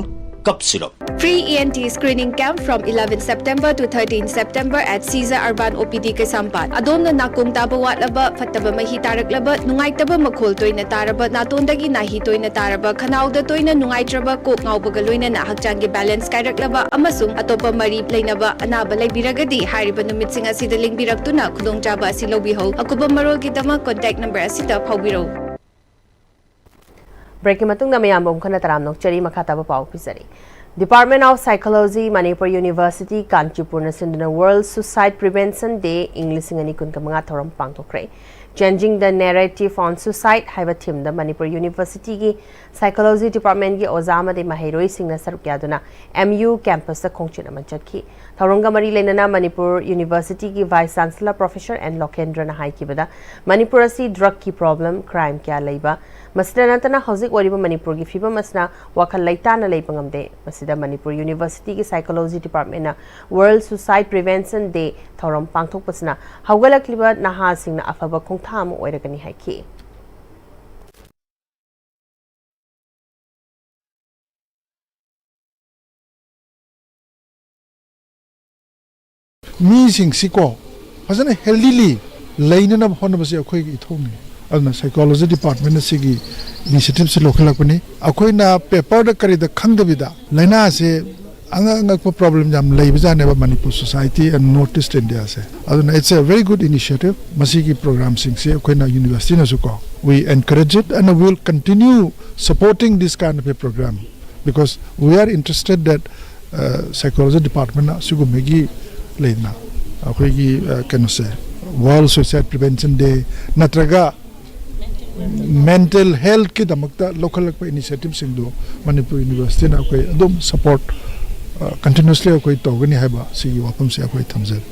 cough syrup. Free E N T screening camp from eleven September to thirteen September at Caesar Urban O P D Kaisampad. ꯑꯗꯣꯝꯅ ꯅꯥꯀꯣꯡ ꯇꯥꯕ ꯋꯥꯠꯂꯕ, ꯐꯠꯇꯕ ꯃꯍꯤ ꯇꯥꯔꯛꯂꯕ, ꯅꯨꯡꯉꯥꯏꯇꯕ ꯃꯈꯣꯜ ꯇꯣꯏꯅ ꯇꯥꯔꯕ, ꯅꯥꯇꯣꯟꯗꯒꯤ ꯅꯥꯍꯤ ꯇꯣꯏꯅ ꯇꯥꯔꯕ, ꯈꯅꯥꯎꯗ ꯇꯣꯏꯅ ꯅꯨꯡꯉꯥꯏꯇ꯭ꯔꯕ, ꯀꯣꯛ ꯉꯥꯎꯕꯒ ꯂꯣꯏꯅꯅ ꯍꯛꯆꯥꯡꯒꯤ balance ꯀꯥꯏꯔꯛꯂꯕ ꯑꯃꯁꯨꯡ ꯑꯇꯣꯞꯄ ꯃꯔꯤ ꯂꯩꯅꯕ ꯑꯅꯥꯕ ꯂꯩꯕꯤꯔꯒꯗꯤ ꯍꯥꯏꯔꯤꯕ ꯅꯨꯃꯤꯠꯁꯤꯡ ꯑꯁꯤꯗ ꯂꯦꯡꯕꯤꯔꯛꯇꯨꯅ ꯈꯨꯗꯣꯡꯆꯥꯕ ꯑꯁꯤ ꯂꯧꯕꯤꯍꯧ꯫ ꯑꯀꯨꯞꯄ ꯃꯔꯣꯜꯒꯤꯗꯃꯛ contact number ꯑꯁꯤꯗ ꯐꯥꯎꯕꯤꯔꯧ꯫ ꯕ꯭ꯔꯦꯛꯀꯤ ꯃꯇꯨꯡꯗ ꯃꯌꯥꯝꯕꯨ ꯑꯃꯨꯛ ꯍꯟꯅ ꯇꯔꯥꯝꯅ ꯑꯣꯛꯆꯔꯤ꯫ ꯃꯈꯥ ꯇꯥꯕ ꯄꯥꯎ ꯄꯤꯖꯔꯤ꯫ Department of Psychology, Manipur University, ꯀꯥꯟꯆꯤꯄꯨꯔꯅ ꯁꯤꯟꯗꯨꯅ World Suicide Prevention Day ꯏꯪ ꯂꯤꯁꯤꯡ ꯑꯅꯤ ꯀꯨꯟꯒ ꯃꯉꯥ ꯊꯧꯔꯝ ꯄꯥꯡꯊꯣꯛꯈ꯭ꯔꯦ꯫ Changing the Narrative on Suicide ꯍꯥꯏꯕ themeꯗ ꯃꯅꯤꯄꯨꯔ ꯌꯨꯅꯤꯚꯔꯁꯤꯇꯤꯒꯤ psychology departmentꯀꯤ ꯑꯣꯖꯥ ꯑꯃꯗꯤ ꯃꯍꯩꯔꯣꯏꯁꯤꯡꯅ ꯁꯔꯨꯛ ꯌꯥꯗꯨꯅ M U campusꯇ ꯈꯣꯡꯆꯠ ꯑꯃ ꯆꯠꯈꯤ꯫ ꯊꯧꯔꯝꯒ ꯃꯔꯤ ꯂꯩꯅꯅ ꯃꯅꯤꯄꯨꯔ ꯌꯨꯅꯤꯚꯔꯁꯤꯇꯤꯒꯤ vice chancellor professor N ꯂꯣꯀꯦꯟꯗ꯭ꯔꯅ ꯍꯥꯏꯈꯤꯕꯗ, Manipur ꯑꯁꯤ drugꯀꯤ problem, crime ꯀꯌꯥ ꯂꯩꯕ, ꯃꯁꯤꯗ ꯅꯠꯇꯅ ꯍꯧꯖꯤꯛ ꯑꯣꯏꯔꯤꯕ ꯃꯅꯤꯄꯨꯔꯒꯤ ꯐꯤꯕꯝ ꯑꯁꯤꯅ ꯋꯥꯈꯜ ꯂꯩꯇꯥꯅ ꯂꯩꯕ ꯉꯝꯗꯦ꯫ ꯃꯁꯤꯗ ꯃꯅꯤꯄꯨꯔ ꯌꯨꯅꯤꯚꯔꯁꯤꯇꯤꯒꯤ psychology departmentꯅ World Suicide Prevention Day ꯊꯧꯔꯝ ꯄꯥꯡꯊꯣꯛꯄꯁꯤꯅ ꯍꯧꯒꯠꯂꯛꯂꯤꯕ ꯅꯍꯥꯁꯤꯡꯅ ꯑꯐꯕ ꯈꯣꯡꯊꯥꯡ ꯑꯃ ꯑꯣꯏꯔꯒꯅꯤ ꯍꯥꯏꯈꯤ꯫ ꯃꯤꯁꯤꯡꯁꯤꯀꯣ ꯐꯖꯅ healthily ꯂꯩꯅꯅꯕ ꯍꯣꯠꯅꯕꯁꯤ ꯑꯩꯈꯣꯏꯒꯤ ꯏꯊꯧꯅꯤ꯫ ꯑꯗꯨꯅ psychology departmentꯅ ꯁꯤꯒꯤ initiativeꯁꯤ ꯂꯧꯈꯠꯂꯛꯄꯅꯤ꯫ ꯑꯩꯈꯣꯏꯅ paperꯗ ꯀꯔꯤꯗ ꯈꯪꯗꯕꯤꯗ ꯂꯥꯏꯅꯥꯁꯦ ꯑꯉꯛ ꯑꯉꯛꯄ problem ꯌꯥꯝ ꯂꯩꯕꯖꯥꯠꯅꯦꯕ Manipur society and North East Indiaꯁꯦ꯫ ꯑꯗꯨꯅ it's a very good initiative꯫ ꯃꯁꯤꯒꯤ programꯁꯤꯡꯁꯦ ꯑꯩꯈꯣꯏꯅ universityꯅꯁꯨꯀꯣ, we encourage it and will continue supporting this kind of a program because we are interested that uh, psychology departmentꯅ ꯁꯤꯒꯨꯝꯕꯒꯤ ꯂꯩꯗꯅ ꯑꯩꯈꯣꯏꯒꯤ uh, ꯀꯩꯅꯣꯁꯦ, World Suicide Prevention Day ꯅꯠꯇ꯭ꯔꯒ mental ꯍꯦꯜꯠꯀꯤꯗꯃꯛꯇ ꯂꯧꯈꯠꯂꯛꯄ ꯏꯅꯤꯁꯤꯌꯦꯇꯤꯚꯁꯤꯡꯗꯨ Manipur ꯌꯨꯅꯤꯚꯔꯁꯤꯇꯤꯅ ꯑꯩꯈꯣꯏ ꯑꯗꯨꯝ ꯁꯄꯣꯔꯠ ꯀꯟꯇꯤꯅ꯭ꯌꯨꯁꯂꯤ ꯑꯩꯈꯣꯏ ꯇꯧꯒꯅꯤ ꯍꯥꯏꯕ ꯁꯤꯒꯤ ꯋꯥꯐꯝꯁꯦ ꯑꯩꯈꯣꯏ ꯊꯝꯖꯔꯤ꯫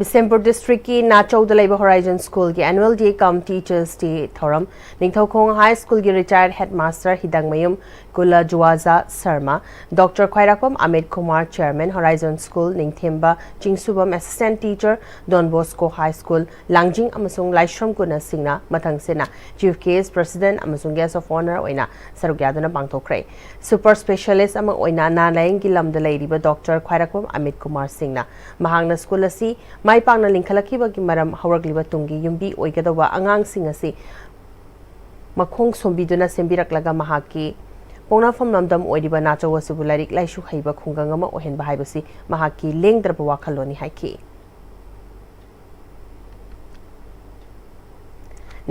ꯕꯤꯁꯦꯝꯄꯨꯔ ꯗꯤꯁꯇ꯭ꯔꯤꯛꯀꯤ ꯅꯥꯆꯧꯗ ꯂꯩꯕ ꯍꯣꯔꯥꯏꯖꯟ ꯁ꯭ꯀꯨꯜꯒꯤ Annual Day cum Teachers Day ꯊꯧꯔꯝ꯫ ꯅꯤꯡꯊꯧꯈꯣꯡ ꯍꯥꯏ ꯁ꯭ꯀꯨꯜꯒꯤ ꯔꯤꯇꯥꯌꯔꯠ headmaster ꯍꯤꯗꯥꯡꯃꯌꯨꯝ ꯀꯨꯂꯖꯨꯋꯥꯖꯥ Sharma, doctor Khwairakpam Amit Kumar, chairman, Horizon School, Ningthemba Chingsubam, assistant teacher, Don Bosco High School, Langjing ꯑꯃꯁꯨꯡ ꯂꯥꯏꯁ꯭ꯔꯝ ꯀꯨꯟꯅ ꯁꯤꯡꯅ ꯃꯊꯪꯁꯤꯠꯅ ꯆꯤꯐ ꯒꯦꯁ꯭ꯠ, ꯄ꯭ꯔꯦꯁꯤꯗꯦꯟꯠ ꯑꯃꯁꯨꯡ ꯒꯦꯁ꯭ꯠ ꯑꯣꯐ ꯑꯣꯅꯔ ꯑꯣꯏꯅ ꯁꯔꯨꯛ ꯌꯥꯗꯨꯅ ꯄꯥꯡꯊꯣꯛꯈ꯭ꯔꯦ꯫ ꯁꯨꯄꯔ ꯁ꯭ꯄꯦꯁꯤꯌꯦꯂꯤꯁ꯭ꯠ ꯑꯃ ꯑꯣꯏꯅ ꯅꯥ ꯂꯥꯌꯦꯡꯒꯤ ꯂꯝꯗ ꯂꯩꯔꯤꯕ ꯗꯣꯛꯇꯔ ꯈ꯭ꯋꯥꯏꯔꯥꯛꯄꯝ ꯑꯃꯤꯠ ꯀꯨꯃꯥꯔ ꯁꯤꯡꯅ ꯃꯍꯥꯛꯅ ꯁ꯭ꯀꯨꯜ ꯑꯁꯤ ꯃꯥꯏ ꯄꯥꯛꯅ ꯂꯤꯡꯈꯠꯂꯛꯈꯤꯕꯒꯤ ꯃꯔꯝ, ꯍꯧꯔꯛꯂꯤꯕ ꯇꯨꯡꯒꯤ ꯌꯨꯝꯕꯤ ꯑꯣꯏꯒꯗꯧꯕ ꯑꯉꯥꯡꯁꯤꯡ ꯑꯁꯤ ꯃꯈꯣꯡ ꯁꯣꯝꯕꯤꯗꯨꯅ ꯁꯦꯝꯕꯤꯔꯛꯂꯒ ꯃꯍꯥꯛꯀꯤ ꯄꯣꯛꯅꯐꯝ ꯂꯝꯗꯝ ꯑꯣꯏꯔꯤꯕ ꯅꯥꯆꯧ ꯑꯁꯤꯕꯨ ꯂꯥꯏꯔꯤꯛ ꯂꯥꯏꯁꯨ ꯍꯩꯕ ꯈꯨꯡꯒꯪ ꯑꯃ ꯑꯣꯏꯍꯟꯕ ꯍꯥꯏꯕꯁꯤ ꯃꯍꯥꯛꯀꯤ ꯂꯦꯡꯗ꯭ꯔꯕ ꯋꯥꯈꯜꯂꯣꯟꯅꯤ ꯍꯥꯏꯈꯤ꯫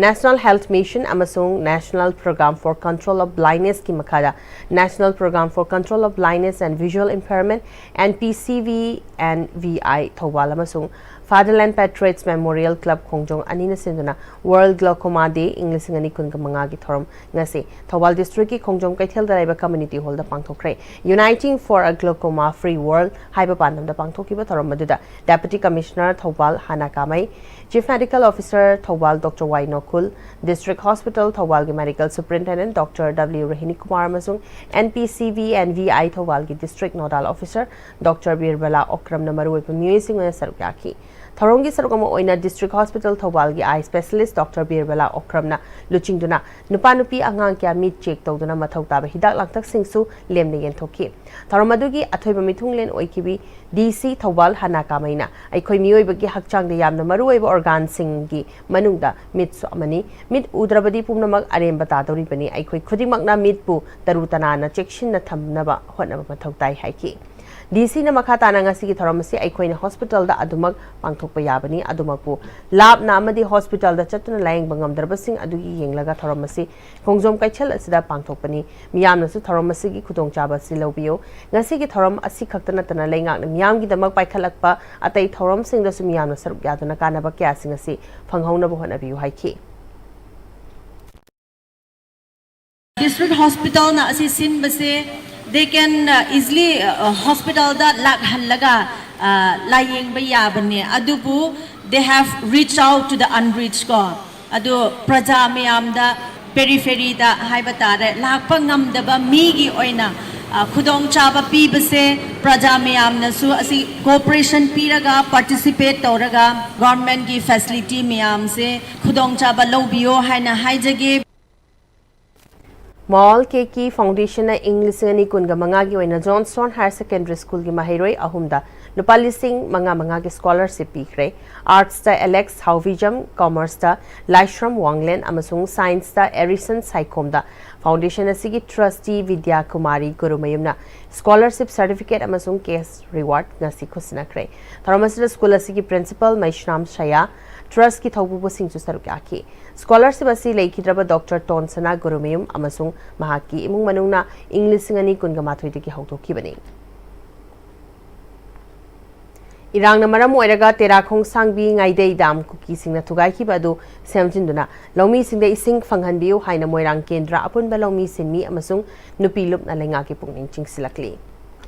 National Health Mission ꯑꯃꯁꯨꯡ National Program for Control of Blindnessꯀꯤ ꯃꯈꯥꯗ National Program for Control of Blindness and Visual Impairment, N P C V and V I, Thoubal ꯑꯃꯁꯨꯡ Fatherland Patriots Memorial Club ꯈꯣꯡꯖꯣꯝ ꯑꯅꯤꯅ ꯁꯤꯟꯗꯨꯅ World Glaucoma Day ꯏꯪ ꯂꯤꯁꯤꯡ ꯑꯅꯤ ꯀꯨꯟꯒ ꯃꯉꯥꯒꯤ ꯊꯧꯔꯝ ꯉꯁꯤ ꯊꯧꯕꯥꯜ ꯗꯤꯁꯇ꯭ꯔꯤꯛꯀꯤ ꯈꯣꯡꯖꯣꯝ ꯀꯩꯊꯦꯜꯗ ꯂꯩꯕ ꯀꯝꯃ꯭ꯌꯨꯅꯤꯇꯤ ꯍꯣꯜꯗ ꯄꯥꯡꯊꯣꯛꯈ꯭ꯔꯦ꯫ Uniting for a Glaucoma Free World ꯍꯥꯏꯕ ꯄꯥꯟꯗꯝꯗ ꯄꯥꯡꯊꯣꯛꯈꯤꯕ ꯊꯧꯔꯝ ꯑꯗꯨꯗ Deputy Commissioner ꯊꯧꯕꯥꯜ ꯍꯥꯅꯥ Kamei, Chief Medical Officer Thoubal doctor Y Nokul, District Hospital ꯊꯧꯕꯥꯜꯒꯤ Medical Superintendent doctor W Rohini Kumar ꯑꯃꯁꯨꯡ N P C V and V I ꯊꯧꯕꯥꯜꯒꯤ District Nodal Officer doctor Birbala ꯑꯣꯀ꯭ꯔꯝꯅ ꯃꯔꯨꯑꯣꯏꯕ ꯃꯤꯑꯣꯏꯁꯤꯡ ꯑꯣꯏꯅ ꯁꯔꯨꯛ ꯌꯥꯈꯤ꯫ ꯊꯧꯔꯝꯒꯤ ꯁꯔꯨꯛ ꯑꯃ ꯑꯣꯏꯅ District Hospital ꯊꯧꯕꯥꯜꯒꯤ eye specialist ꯗꯣꯛꯇꯔ ꯕꯤꯔꯕꯂꯥ ꯑꯣꯀ꯭ꯔꯝꯅ ꯂꯨꯆꯤꯡꯗꯨꯅ ꯅꯨꯄꯥ ꯅꯨꯄꯤ ꯑꯉꯥꯡ ꯀꯌꯥ ꯃꯤꯠ ꯆꯦꯛ ꯇꯧꯗꯨꯅ ꯃꯊꯧ ꯇꯥꯕ ꯍꯤꯗꯥꯛ ꯂꯥꯡꯊꯛꯁꯤꯡꯁꯨ ꯂꯦꯝꯅ ꯌꯦꯟꯊꯣꯛꯈꯤ꯫ ꯊꯧꯔꯝ ꯑꯗꯨꯒꯤ ꯑꯊꯣꯏꯕ ꯃꯤꯊꯨꯡꯂꯦꯟ ꯑꯣꯏꯈꯤꯕꯤ D C ꯊꯧꯕꯥꯜ ꯍꯥꯅꯥ ꯀꯥꯃꯩꯅ ꯑꯩꯈꯣꯏ ꯃꯤꯑꯣꯏꯕꯒꯤ ꯍꯛꯆꯥꯡꯗ ꯌꯥꯝꯅ ꯃꯔꯨꯑꯣꯏꯕ organꯁꯤꯡꯒꯤ ꯃꯅꯨꯡꯗ ꯃꯤꯠꯁꯨ ꯑꯃꯅꯤ꯫ ꯃꯤꯠ ꯎꯗ꯭ꯔꯕꯗꯤ ꯄꯨꯝꯅꯃꯛ ꯑꯔꯦꯝꯕ ꯇꯥꯗꯧꯔꯤꯕꯅꯤ꯫ ꯑꯩꯈꯣꯏ ꯈꯨꯗꯤꯡꯃꯛꯅ ꯃꯤꯠꯄꯨ ꯇꯔꯨ ꯇꯅꯥꯟꯅ ꯆꯦꯛꯁꯤꯟꯅ ꯊꯝꯅꯕ ꯍꯣꯠꯅꯕ ꯃꯊꯧ ꯇꯥꯏ ꯍꯥꯏꯈꯤ꯫ D C ꯅ ꯃꯈꯥ ꯇꯥꯅ ꯉꯁꯤꯒꯤ ꯊꯧꯔꯝ ꯑꯁꯤ ꯑꯩꯈꯣꯏꯅ ꯍꯣꯁꯄꯤꯇꯥꯜꯗ ꯑꯗꯨꯃꯛ ꯄꯥꯡꯊꯣꯛꯄ ꯌꯥꯕꯅꯤ꯫ ꯑꯗꯨꯃꯛꯄꯨ ꯂꯥꯞꯅ ꯑꯃꯗꯤ ꯍꯣꯁꯄꯤꯇꯥꯜꯗ ꯆꯠꯇꯨꯅ ꯂꯥꯌꯦꯡꯕ ꯉꯝꯗ꯭ꯔꯕꯁꯤꯡ ꯑꯗꯨꯒꯤ ꯌꯦꯡꯂꯒ ꯊꯧꯔꯝ ꯑꯁꯤ ꯈꯣꯡꯖꯣꯝ ꯀꯩꯊꯦꯜ ꯑꯁꯤꯗ ꯄꯥꯡꯊꯣꯛꯄꯅꯤ꯫ ꯃꯤꯌꯥꯝꯅꯁꯨ ꯊꯧꯔꯝ ꯑꯁꯤꯒꯤ ꯈꯨꯗꯣꯡꯆꯥꯕ ꯑꯁꯤ ꯂꯧꯕꯤꯌꯨ꯫ ꯉꯁꯤꯒꯤ ꯊꯧꯔꯝ ꯑꯁꯤ ꯈꯛꯇ ꯅꯠꯇꯅ ꯂꯩꯉꯥꯛꯅ ꯃꯤꯌꯥꯝꯒꯤꯗꯃꯛ ꯄꯥꯏꯈꯠꯂꯛꯄ ꯑꯇꯩ ꯊꯧꯔꯝꯁꯤꯡꯗꯁꯨ ꯃꯤꯌꯥꯝꯅ ꯁꯔꯨꯛ ꯌꯥꯗꯨꯅ ꯀꯥꯟꯅꯕ ꯀꯌꯥꯁꯤꯡ ꯑꯁꯤ ꯐꯪꯍꯧꯅꯕ ꯍꯣꯠꯅꯕꯤꯌꯨ ꯍꯥꯏꯈꯤ꯫ District hospitalꯅ ꯑꯁꯤ ꯁꯤꯟꯕꯁꯦ, they can, uh, easily, uh, hospitalꯗ ꯂꯥꯛꯍꯜꯂꯒ, uh, ꯂꯥꯌꯦꯡꯕ ꯌꯥꯕꯅꯦ꯫ ꯑꯗꯨꯕꯨ they have reached out to the unreached ꯀꯣ, ꯑꯗꯨ ꯄ꯭ꯔꯖꯥ ꯃꯌꯥꯝꯗ, peripheryꯗ ꯍꯥꯏꯕ ꯇꯥꯔꯦ, ꯂꯥꯛꯄ ꯉꯝꯗꯕ ꯃꯤꯒꯤ ꯑꯣꯏꯅ, uh, ꯈꯨꯗꯣꯡꯆꯥꯕ ꯄꯤꯕꯁꯦ, ꯄ꯭ꯔꯖꯥ ꯃꯌꯥꯝꯅꯁꯨ ꯑꯁꯤ cooperation ꯄꯤꯔꯒ, participate ꯇꯧꯔꯒ, governmentꯀꯤ facility ꯃꯌꯥꯝꯁꯦ ꯈꯨꯗꯣꯡꯆꯥꯕ ꯂꯧꯕꯤꯌꯣ ꯍꯥꯏꯅ ꯍꯥꯏꯖꯒꯦ꯫ ꯃꯥꯎꯜ ꯀꯦ ꯀꯤ ꯐꯥꯎꯟꯗꯦꯁꯟꯅ ꯏꯪ ꯂꯤꯁꯤꯡ ꯑꯅꯤ ꯀꯨꯟꯒ ꯃꯉꯥꯒꯤ ꯑꯣꯏꯅ ꯖꯣꯟꯁꯇꯣꯟ ꯍꯥꯌꯔ ꯁꯦꯀꯦꯟꯗꯔꯤ ꯁ꯭ꯀꯨꯜꯒꯤ ꯃꯍꯩꯔꯣꯏ ꯑꯍꯨꯝꯗ ꯂꯨꯄꯥ ꯂꯤꯁꯤꯡ ꯃꯉꯥ ꯃꯉꯥꯒꯤ ꯁ꯭ꯀꯣꯂꯔꯁꯤꯞ ꯄꯤꯈ꯭ꯔꯦ꯫ ꯑꯥꯔꯠꯁꯇ ꯑꯦꯂꯦꯛꯁ ꯍꯥꯎꯕꯤꯖꯝ, ꯀꯃꯔꯁꯇ ꯂꯥꯏꯁ꯭ꯔꯝ ꯋꯥꯡꯂꯦꯟ ꯑꯃꯁꯨꯡ ꯁꯥꯏꯟꯁꯇ ꯑꯦꯔꯤꯁꯟ ꯁꯥꯏꯈꯣꯝꯗ ꯐꯥꯎꯟꯗꯦꯁꯟ ꯑꯁꯤꯒꯤ ꯇ꯭ꯔꯁꯇꯤ ꯕꯤꯗ꯭ꯌꯥ ꯀꯨꯃꯥꯔꯤ ꯒꯨꯔꯨꯃꯌꯨꯝꯅ ꯁ꯭ꯀꯣꯂꯔꯁꯤꯞ ꯁꯥꯔꯇꯤꯐꯤꯀꯦꯠ ꯑꯃꯁꯨꯡ ꯀꯦꯁ ꯔꯤꯋꯥꯔꯗ ꯉꯁꯤ ꯈꯨꯠꯁꯤꯟꯅꯈ꯭ꯔꯦ꯫ ꯊꯧꯔꯝ ꯑꯁꯤꯗ ꯁ꯭ꯀꯨꯜ ꯑꯁꯤꯒꯤ ꯄ꯭ꯔꯤꯟꯁꯤꯄꯜ ꯃꯩꯁ꯭ꯔꯥꯝ ꯁꯌꯥ, ꯇ꯭ꯔꯁꯀꯤ ꯊꯧꯕꯨꯕꯁꯤꯡꯁꯨ ꯁꯔꯨꯛ ꯌꯥꯈꯤ꯫ ꯁ꯭ꯀꯣꯂꯔꯁꯤꯞ ꯑꯁꯤ ꯂꯩꯈꯤꯗ꯭ꯔꯕ ꯗꯣꯛꯇꯔ ꯇꯣꯟꯁꯅꯥ ꯒꯨꯔꯨꯃꯌꯨꯝ ꯑꯃꯁꯨꯡ ꯃꯍꯥꯛꯀꯤ ꯏꯃꯨꯡ ꯃꯅꯨꯡꯅ ꯏꯪ ꯂꯤꯁꯤꯡ ꯑꯅꯤ ꯀꯨꯟꯒ ꯃꯥꯊꯣꯏꯗꯒꯤ ꯍꯧꯗꯣꯛꯈꯤꯕꯅꯤ꯫ ꯏꯔꯥꯡꯅ ꯃꯔꯝ ꯑꯣꯏꯔꯒ ꯇꯦꯔꯥ ꯈꯣꯡꯁꯥꯡꯕꯤ ꯉꯥꯏꯗꯩ ꯗꯥꯝ ꯀꯨꯀꯤꯁꯤꯡꯅ ꯊꯨꯒꯥꯏꯈꯤꯕ ꯑꯗꯨ ꯁꯦꯝꯖꯤꯟꯗꯨꯅ ꯂꯧꯃꯤꯁꯤꯡꯗ ꯏꯁꯤꯡ ꯐꯪꯍꯟꯕꯤꯌꯨ ꯍꯥꯏꯅ ꯃꯣꯏꯔꯥꯡ ꯀꯦꯟꯗ꯭ꯔ ꯑꯄꯨꯟꯕ ꯂꯧꯃꯤ ꯁꯤꯟꯃꯤ ꯑꯃꯁꯨꯡ ꯅꯨꯄꯤ ꯂꯨꯞꯅ ꯂꯩꯉꯥꯛꯀꯤ ꯄꯨꯛꯅꯤꯡ ꯆꯤꯡꯁꯤꯜꯂꯛꯂꯤ꯫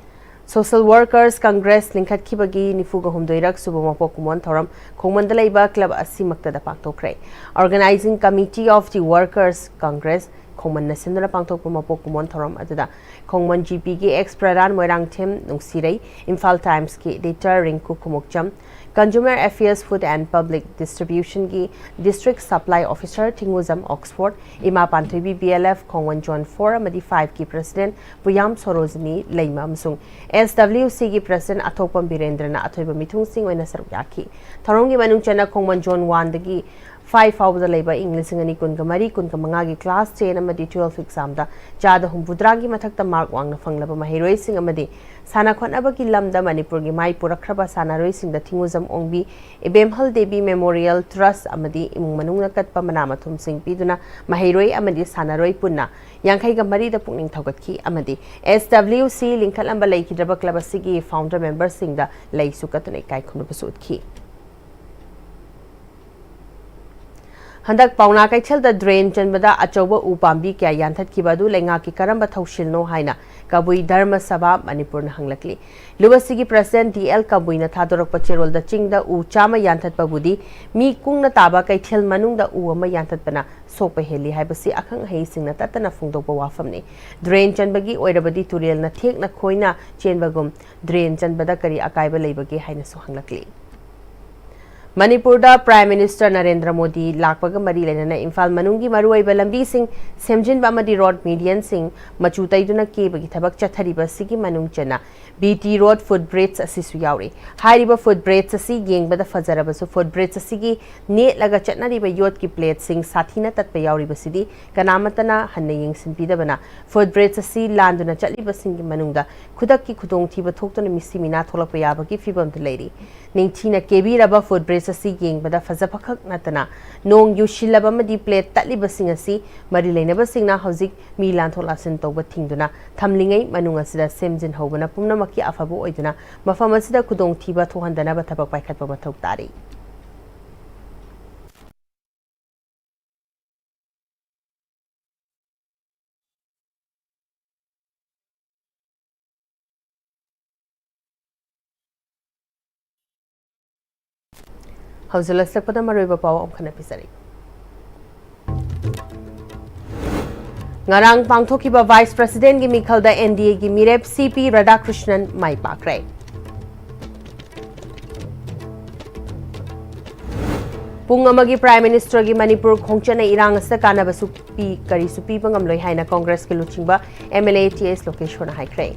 Social Workers Congress ꯂꯤꯡꯈꯠꯈꯤꯕꯒꯤ ꯅꯤꯐꯨꯒ ꯍꯨꯝꯗꯣꯏꯔꯛ ꯁꯨꯕ ꯃꯄꯣꯛ ꯀꯨꯝꯑꯣꯟ ꯊꯧꯔꯝ ꯈꯣꯡꯃꯟꯗ ꯂꯩꯕ ꯀ꯭ꯂꯕ ꯑꯁꯤꯃꯛꯇꯗ ꯄꯥꯡꯊꯣꯛꯈ꯭ꯔꯦ꯫ Organizing Committee of the Workers Congress ꯈꯣꯡꯃꯟꯅ ꯁꯤꯟꯗꯨꯅ ꯄꯥꯡꯊꯣꯛꯄ ꯃꯄꯣꯛ ꯀꯨꯝꯑꯣꯟ ꯊꯧꯔꯝ ꯑꯗꯨꯗ ꯈꯣꯡꯃꯟ ꯖꯤ ꯄꯤꯒꯤ ꯑꯦꯛꯁ ꯄ꯭ꯔꯙꯥꯟ ꯃꯣꯏꯔꯥꯡꯊꯦꯝ ꯅꯨꯡꯁꯤꯔꯩ, ꯏꯝꯐꯥꯜ ꯇꯥꯏꯝꯁꯀꯤ editor Rinku Khumukcham, Consumer Affairs, Food and Public Distributionꯒꯤ District Supply Officer Thingujam Oxford, ꯏꯃꯥ Panthoibi B L F Khongman zone four ꯑꯃꯗꯤ ꯐꯥꯏꯚꯀꯤ ꯄ꯭ꯔꯁꯤꯗꯦꯟꯠ ꯄꯨꯌꯥꯝ ꯁꯣꯔꯣꯖꯤꯅꯤ ꯂꯩꯃ ꯑꯃꯁꯨꯡ ꯑꯦꯁ ꯗꯕ꯭ꯂꯤꯎ ꯁꯤꯒꯤ ꯄ꯭ꯔꯁꯤꯗꯦꯟꯠ ꯑꯊꯣꯛꯄꯝ ꯕꯤꯔꯦꯟꯗ꯭ꯔꯅ ꯑꯊꯣꯏꯕ ꯃꯤꯊꯨꯡꯁꯤꯡ ꯑꯣꯏꯅ ꯁꯔꯨꯛ ꯌꯥꯈꯤ꯫ ꯊꯧꯔꯝꯒꯤ ꯃꯅꯨꯡ ꯆꯟꯅ ꯈꯣꯡꯃꯟ ꯖꯣꯟ ꯋꯥꯟꯗꯒꯤ ꯐꯥꯏꯚ ꯐꯥꯎꯕꯗ ꯂꯩꯕ ꯏꯪ ꯂꯤꯁꯤꯡ ꯑꯅꯤ ꯀꯨꯟꯒ ꯃꯔꯤ ꯀꯨꯟꯒ ꯃꯉꯥꯒꯤ ꯀ꯭ꯂꯥꯁ ꯇꯦꯟ ꯑꯃꯗꯤ ꯇꯨꯋꯦꯜꯐ ꯑꯦꯛꯖꯥꯝꯗ ꯆꯥꯗ ꯍꯨꯝꯐꯨꯇꯔꯥꯒꯤ ꯃꯊꯛꯇ ꯃꯥꯔꯛ ꯋꯥꯡꯅ ꯐꯪꯂꯕ ꯃꯍꯩꯔꯣꯏꯁꯤꯡ ꯑꯃꯗꯤ ꯁꯥꯟꯅ ꯈꯣꯠꯅꯕꯒꯤ ꯂꯝꯗ ꯃꯅꯤꯄꯨꯔꯒꯤ ꯃꯥꯏ ꯄꯨꯔꯛꯈ꯭ꯔꯕ ꯁꯥꯟꯅꯔꯣꯏꯁꯤꯡꯗ ꯊꯤꯡꯉꯨꯖꯝ ꯑꯣꯡꯕꯤ ꯏꯕꯦꯝꯍꯜ ꯗꯦꯕꯤ ꯃꯦꯃꯣꯔꯤꯌꯦꯜ ꯇ꯭ꯔꯁ ꯑꯃꯗꯤ ꯏꯃꯨꯡ ꯃꯅꯨꯡꯅ ꯀꯠꯄ ꯃꯅꯥ ꯃꯊꯨꯝꯁꯤꯡ ꯄꯤꯗꯨꯅ ꯃꯍꯩꯔꯣꯏ ꯑꯃꯗꯤ ꯁꯥꯟꯅꯔꯣꯏ ꯄꯨꯟꯅ ꯌꯥꯡꯈꯩꯒ ꯃꯔꯤꯗ ꯄꯨꯛꯅꯤꯡ ꯊꯧꯒꯠꯈꯤ ꯑꯃꯗꯤ ꯑꯦꯁ ꯗꯕ꯭ꯂꯤꯎ ꯁꯤ ꯂꯤꯡꯈꯠꯂꯝꯕ ꯂꯩꯈꯤꯗ꯭ꯔꯕ ꯀ꯭ꯂꯕ ꯑꯁꯤꯒꯤ ꯐꯥꯎꯟꯗꯔ ꯃꯦꯝꯕꯔꯁꯤꯡꯗ ꯂꯩꯁꯨ ꯀꯠꯇꯨꯅ ꯏꯀꯥꯏ ꯈꯨꯝꯅꯕꯁꯨ ꯎꯠꯈꯤ꯫ ꯍꯟꯗꯛ ꯄꯥꯎꯅꯥ ꯀꯩꯊꯦꯜꯗ drain ꯆꯟꯕꯗ ꯑꯆꯧꯕ ꯎ ꯄꯥꯝꯕꯤ ꯀꯌꯥ ꯌꯥꯟꯊꯠꯈꯤꯕ ꯑꯗꯨ ꯂꯩꯉꯥꯛꯀꯤ ꯀꯔꯝꯕ ꯊꯧꯁꯤꯜꯅꯣ ꯍꯥꯏꯅ ꯀꯕꯨꯏ ꯙꯔꯃ ꯁꯚꯥ ꯃꯅꯤꯄꯨꯔꯅ ꯍꯪꯂꯛꯂꯤ꯫ ꯂꯨꯕꯁꯤꯒꯤ president D L ꯀꯝꯕꯨꯏꯅ ꯊꯥꯗꯣꯔꯛꯄ ꯆꯦꯔꯣꯜꯗ ꯆꯤꯡꯗ ꯎ ꯆꯥꯝꯃ ꯌꯥꯟꯊꯠꯄꯕꯨꯗꯤ ꯃꯤ ꯀꯨꯡꯅ ꯇꯥꯕ ꯀꯩꯊꯦꯜ ꯃꯅꯨꯡꯗ ꯎ ꯑꯃ ꯌꯥꯟꯊꯠꯄꯅ ꯁꯣꯛꯄ ꯍꯦꯜꯂꯤ ꯍꯥꯏꯕꯁꯤ ꯑꯈꯪ ꯑꯍꯩꯁꯤꯡꯅ ꯇꯠꯇꯅ ꯐꯣꯡꯗꯣꯛꯄ ꯋꯥꯐꯝꯅꯤ꯫ Drain ꯆꯟꯕꯒꯤ ꯑꯣꯏꯔꯕꯗꯤ ꯇꯨꯔꯦꯜꯅ ꯊꯦꯛꯅ ꯈꯣꯏꯅ ꯆꯦꯟꯕꯒꯨꯝ drain ꯆꯟꯕꯗ ꯀꯔꯤ ꯑꯀꯥꯏꯕ ꯂꯩꯕꯒꯦ ꯍꯥꯏꯅꯁꯨ ꯍꯪꯂꯛꯂꯤ꯫ ꯃꯅꯤꯄꯨꯔꯗ Prime Minister ꯅꯔꯦꯟꯗ꯭ꯔ ꯃꯣꯗꯤ ꯂꯥꯛꯄꯒ ꯃꯔꯤ ꯂꯩꯅꯅ ꯏꯝꯐꯥꯜ ꯃꯅꯨꯡꯒꯤ ꯃꯔꯨꯑꯣꯏꯕ ꯂꯝꯕꯤꯁꯤꯡ ꯁꯦꯝꯖꯤꯟꯕ ꯑꯃꯗꯤ road medianꯁꯤꯡ ꯃꯆꯨ ꯇꯩꯗꯨꯅ ꯀꯦꯕꯒꯤ ꯊꯕꯛ ꯆꯠꯊꯔꯤꯕ ꯑꯁꯤꯒꯤ ꯃꯅꯨꯡ ꯆꯟꯅ B T road footbridge ꯑꯁꯤꯁꯨ ꯌꯥꯎꯔꯤ꯫ ꯍꯥꯏꯔꯤꯕ footbridge ꯑꯁꯤ ꯌꯦꯡꯕꯗ ꯐꯖꯔꯕꯁꯨ, footbridge ꯑꯁꯤꯒꯤ ꯅꯦꯠꯂꯒ ꯆꯠꯅꯔꯤꯕ ꯌꯣꯠꯀꯤ plateꯁꯤꯡ ꯁꯥꯊꯤꯅ ꯇꯠꯄ ꯌꯥꯎꯔꯤꯕꯁꯤꯗꯤ ꯀꯅꯥꯃꯠꯇꯅ ꯍꯟꯅ ꯌꯦꯡꯁꯤꯟꯕꯤꯗꯕꯅ footbridge ꯑꯁꯤ ꯂꯥꯟꯗꯨꯅ ꯆꯠꯂꯤꯕꯁꯤꯡꯒꯤ ꯃꯅꯨꯡꯗ ꯈꯨꯗꯛꯀꯤ ꯈꯨꯗꯣꯡꯊꯤꯕ ꯊꯣꯛꯇꯨꯅ ꯃꯤꯁꯤ ꯃꯤꯅꯥ ꯊꯣꯛꯂꯛꯄ ꯌꯥꯕꯒꯤ ꯐꯤꯚꯝꯗ ꯂꯩꯔꯤ꯫ ꯅꯤꯡꯊꯤꯅ ꯀꯦꯕꯤꯔꯕ footbridge ꯑꯁꯤ ꯌꯦꯡꯕꯗ ꯐꯖꯕꯈꯛ ꯅꯠꯇꯅ ꯅꯣꯡ ꯌꯨꯁꯤꯜꯂꯕ ꯑꯃꯗꯤ plate ꯇꯠꯂꯤꯕꯁꯤꯡ ꯑꯁꯤ ꯃꯔꯤ ꯂꯩꯅꯕꯁꯤꯡꯅ ꯍꯧꯖꯤꯛ ꯃꯤ ꯂꯥꯟꯊꯣꯛ ꯂꯥꯟꯁꯤꯟ ꯇꯧꯕ ꯊꯤꯡꯗꯨꯅ ꯊꯝꯂꯤꯉꯩ ꯃꯅꯨꯡ ꯑꯁꯤꯗ ꯁꯦꯝꯖꯤꯟꯍꯧꯕꯅ ꯄꯨꯝꯅꯃꯛꯀꯤ ꯑꯐꯕ ꯑꯣꯏꯗꯨꯅ ꯃꯐꯝ ꯑꯁꯤꯗ ꯈꯨꯗꯣꯡꯊꯤꯕ ꯊꯣꯛꯍꯟꯗꯅꯕ ꯊꯕꯛ ꯄꯥꯏꯈꯠꯄ ꯃꯊꯧ ꯇꯥꯔꯤ꯫ ꯍꯧꯖꯤꯜꯂꯛꯄꯗ ꯃꯔꯨꯑꯣꯏꯕ ꯄꯥꯎ ꯑꯃꯨꯛ ꯍꯟꯅ ꯄꯤꯖꯔꯤ꯫ ꯉꯔꯥꯡ ꯄꯥꯡꯊꯣꯛꯈꯤꯕ Vice Presidentꯀꯤ ꯃꯤꯈꯜꯗ N D Aꯒꯤ ꯃꯤꯔꯦꯞ C P ꯔꯥꯙꯥꯀ꯭ꯔꯤꯁꯅꯟ ꯃꯥꯏ ꯄꯥꯛꯈ꯭ꯔꯦ꯫ ꯄꯨꯡ ꯑꯃꯒꯤ Prime Ministerꯒꯤ ꯃꯅꯤꯄꯨꯔ ꯈꯣꯡꯆꯠꯅ ꯏꯔꯥꯡ ꯑꯁꯤꯗ ꯀꯥꯟꯅꯕꯁꯨ ꯄꯤ, ꯀꯔꯤꯁꯨ ꯄꯤꯕ ꯉꯝꯂꯣꯏ ꯍꯥꯏꯅ Congressꯀꯤ ꯂꯨꯆꯤꯡꯕ M L A T S ꯂꯣꯀꯦꯁꯣꯔꯅ ꯍꯥꯏꯈ꯭ꯔꯦ꯫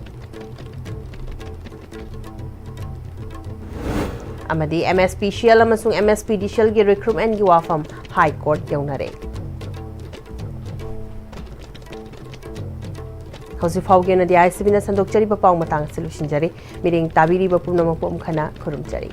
ꯑꯃꯗꯤ M S P C L ꯑꯃꯁꯨꯡ M S P D C Lꯒꯤ recruitmentꯀꯤ ꯋꯥꯐꯝ High Court ꯌꯧꯅꯔꯦ꯫ ꯍꯧꯖꯤꯛ ꯐꯥꯎꯒꯤ ꯑꯣꯏꯅꯗꯤ I C Bꯅ ꯁꯟꯗꯣꯛꯆꯔꯤꯕ ꯄꯥꯎ ꯃꯇꯥꯡ ꯑꯁꯤ ꯂꯣꯏꯁꯤꯟꯖꯔꯤ꯫ ꯃꯤꯠꯌꯦꯡ ꯇꯥꯕꯤꯔꯤꯕ ꯄꯨꯝꯅꯃꯛꯄꯨ ꯑꯃꯨꯛ ꯍꯟꯅ ꯈꯨꯔꯨꯝꯖꯔꯤ꯫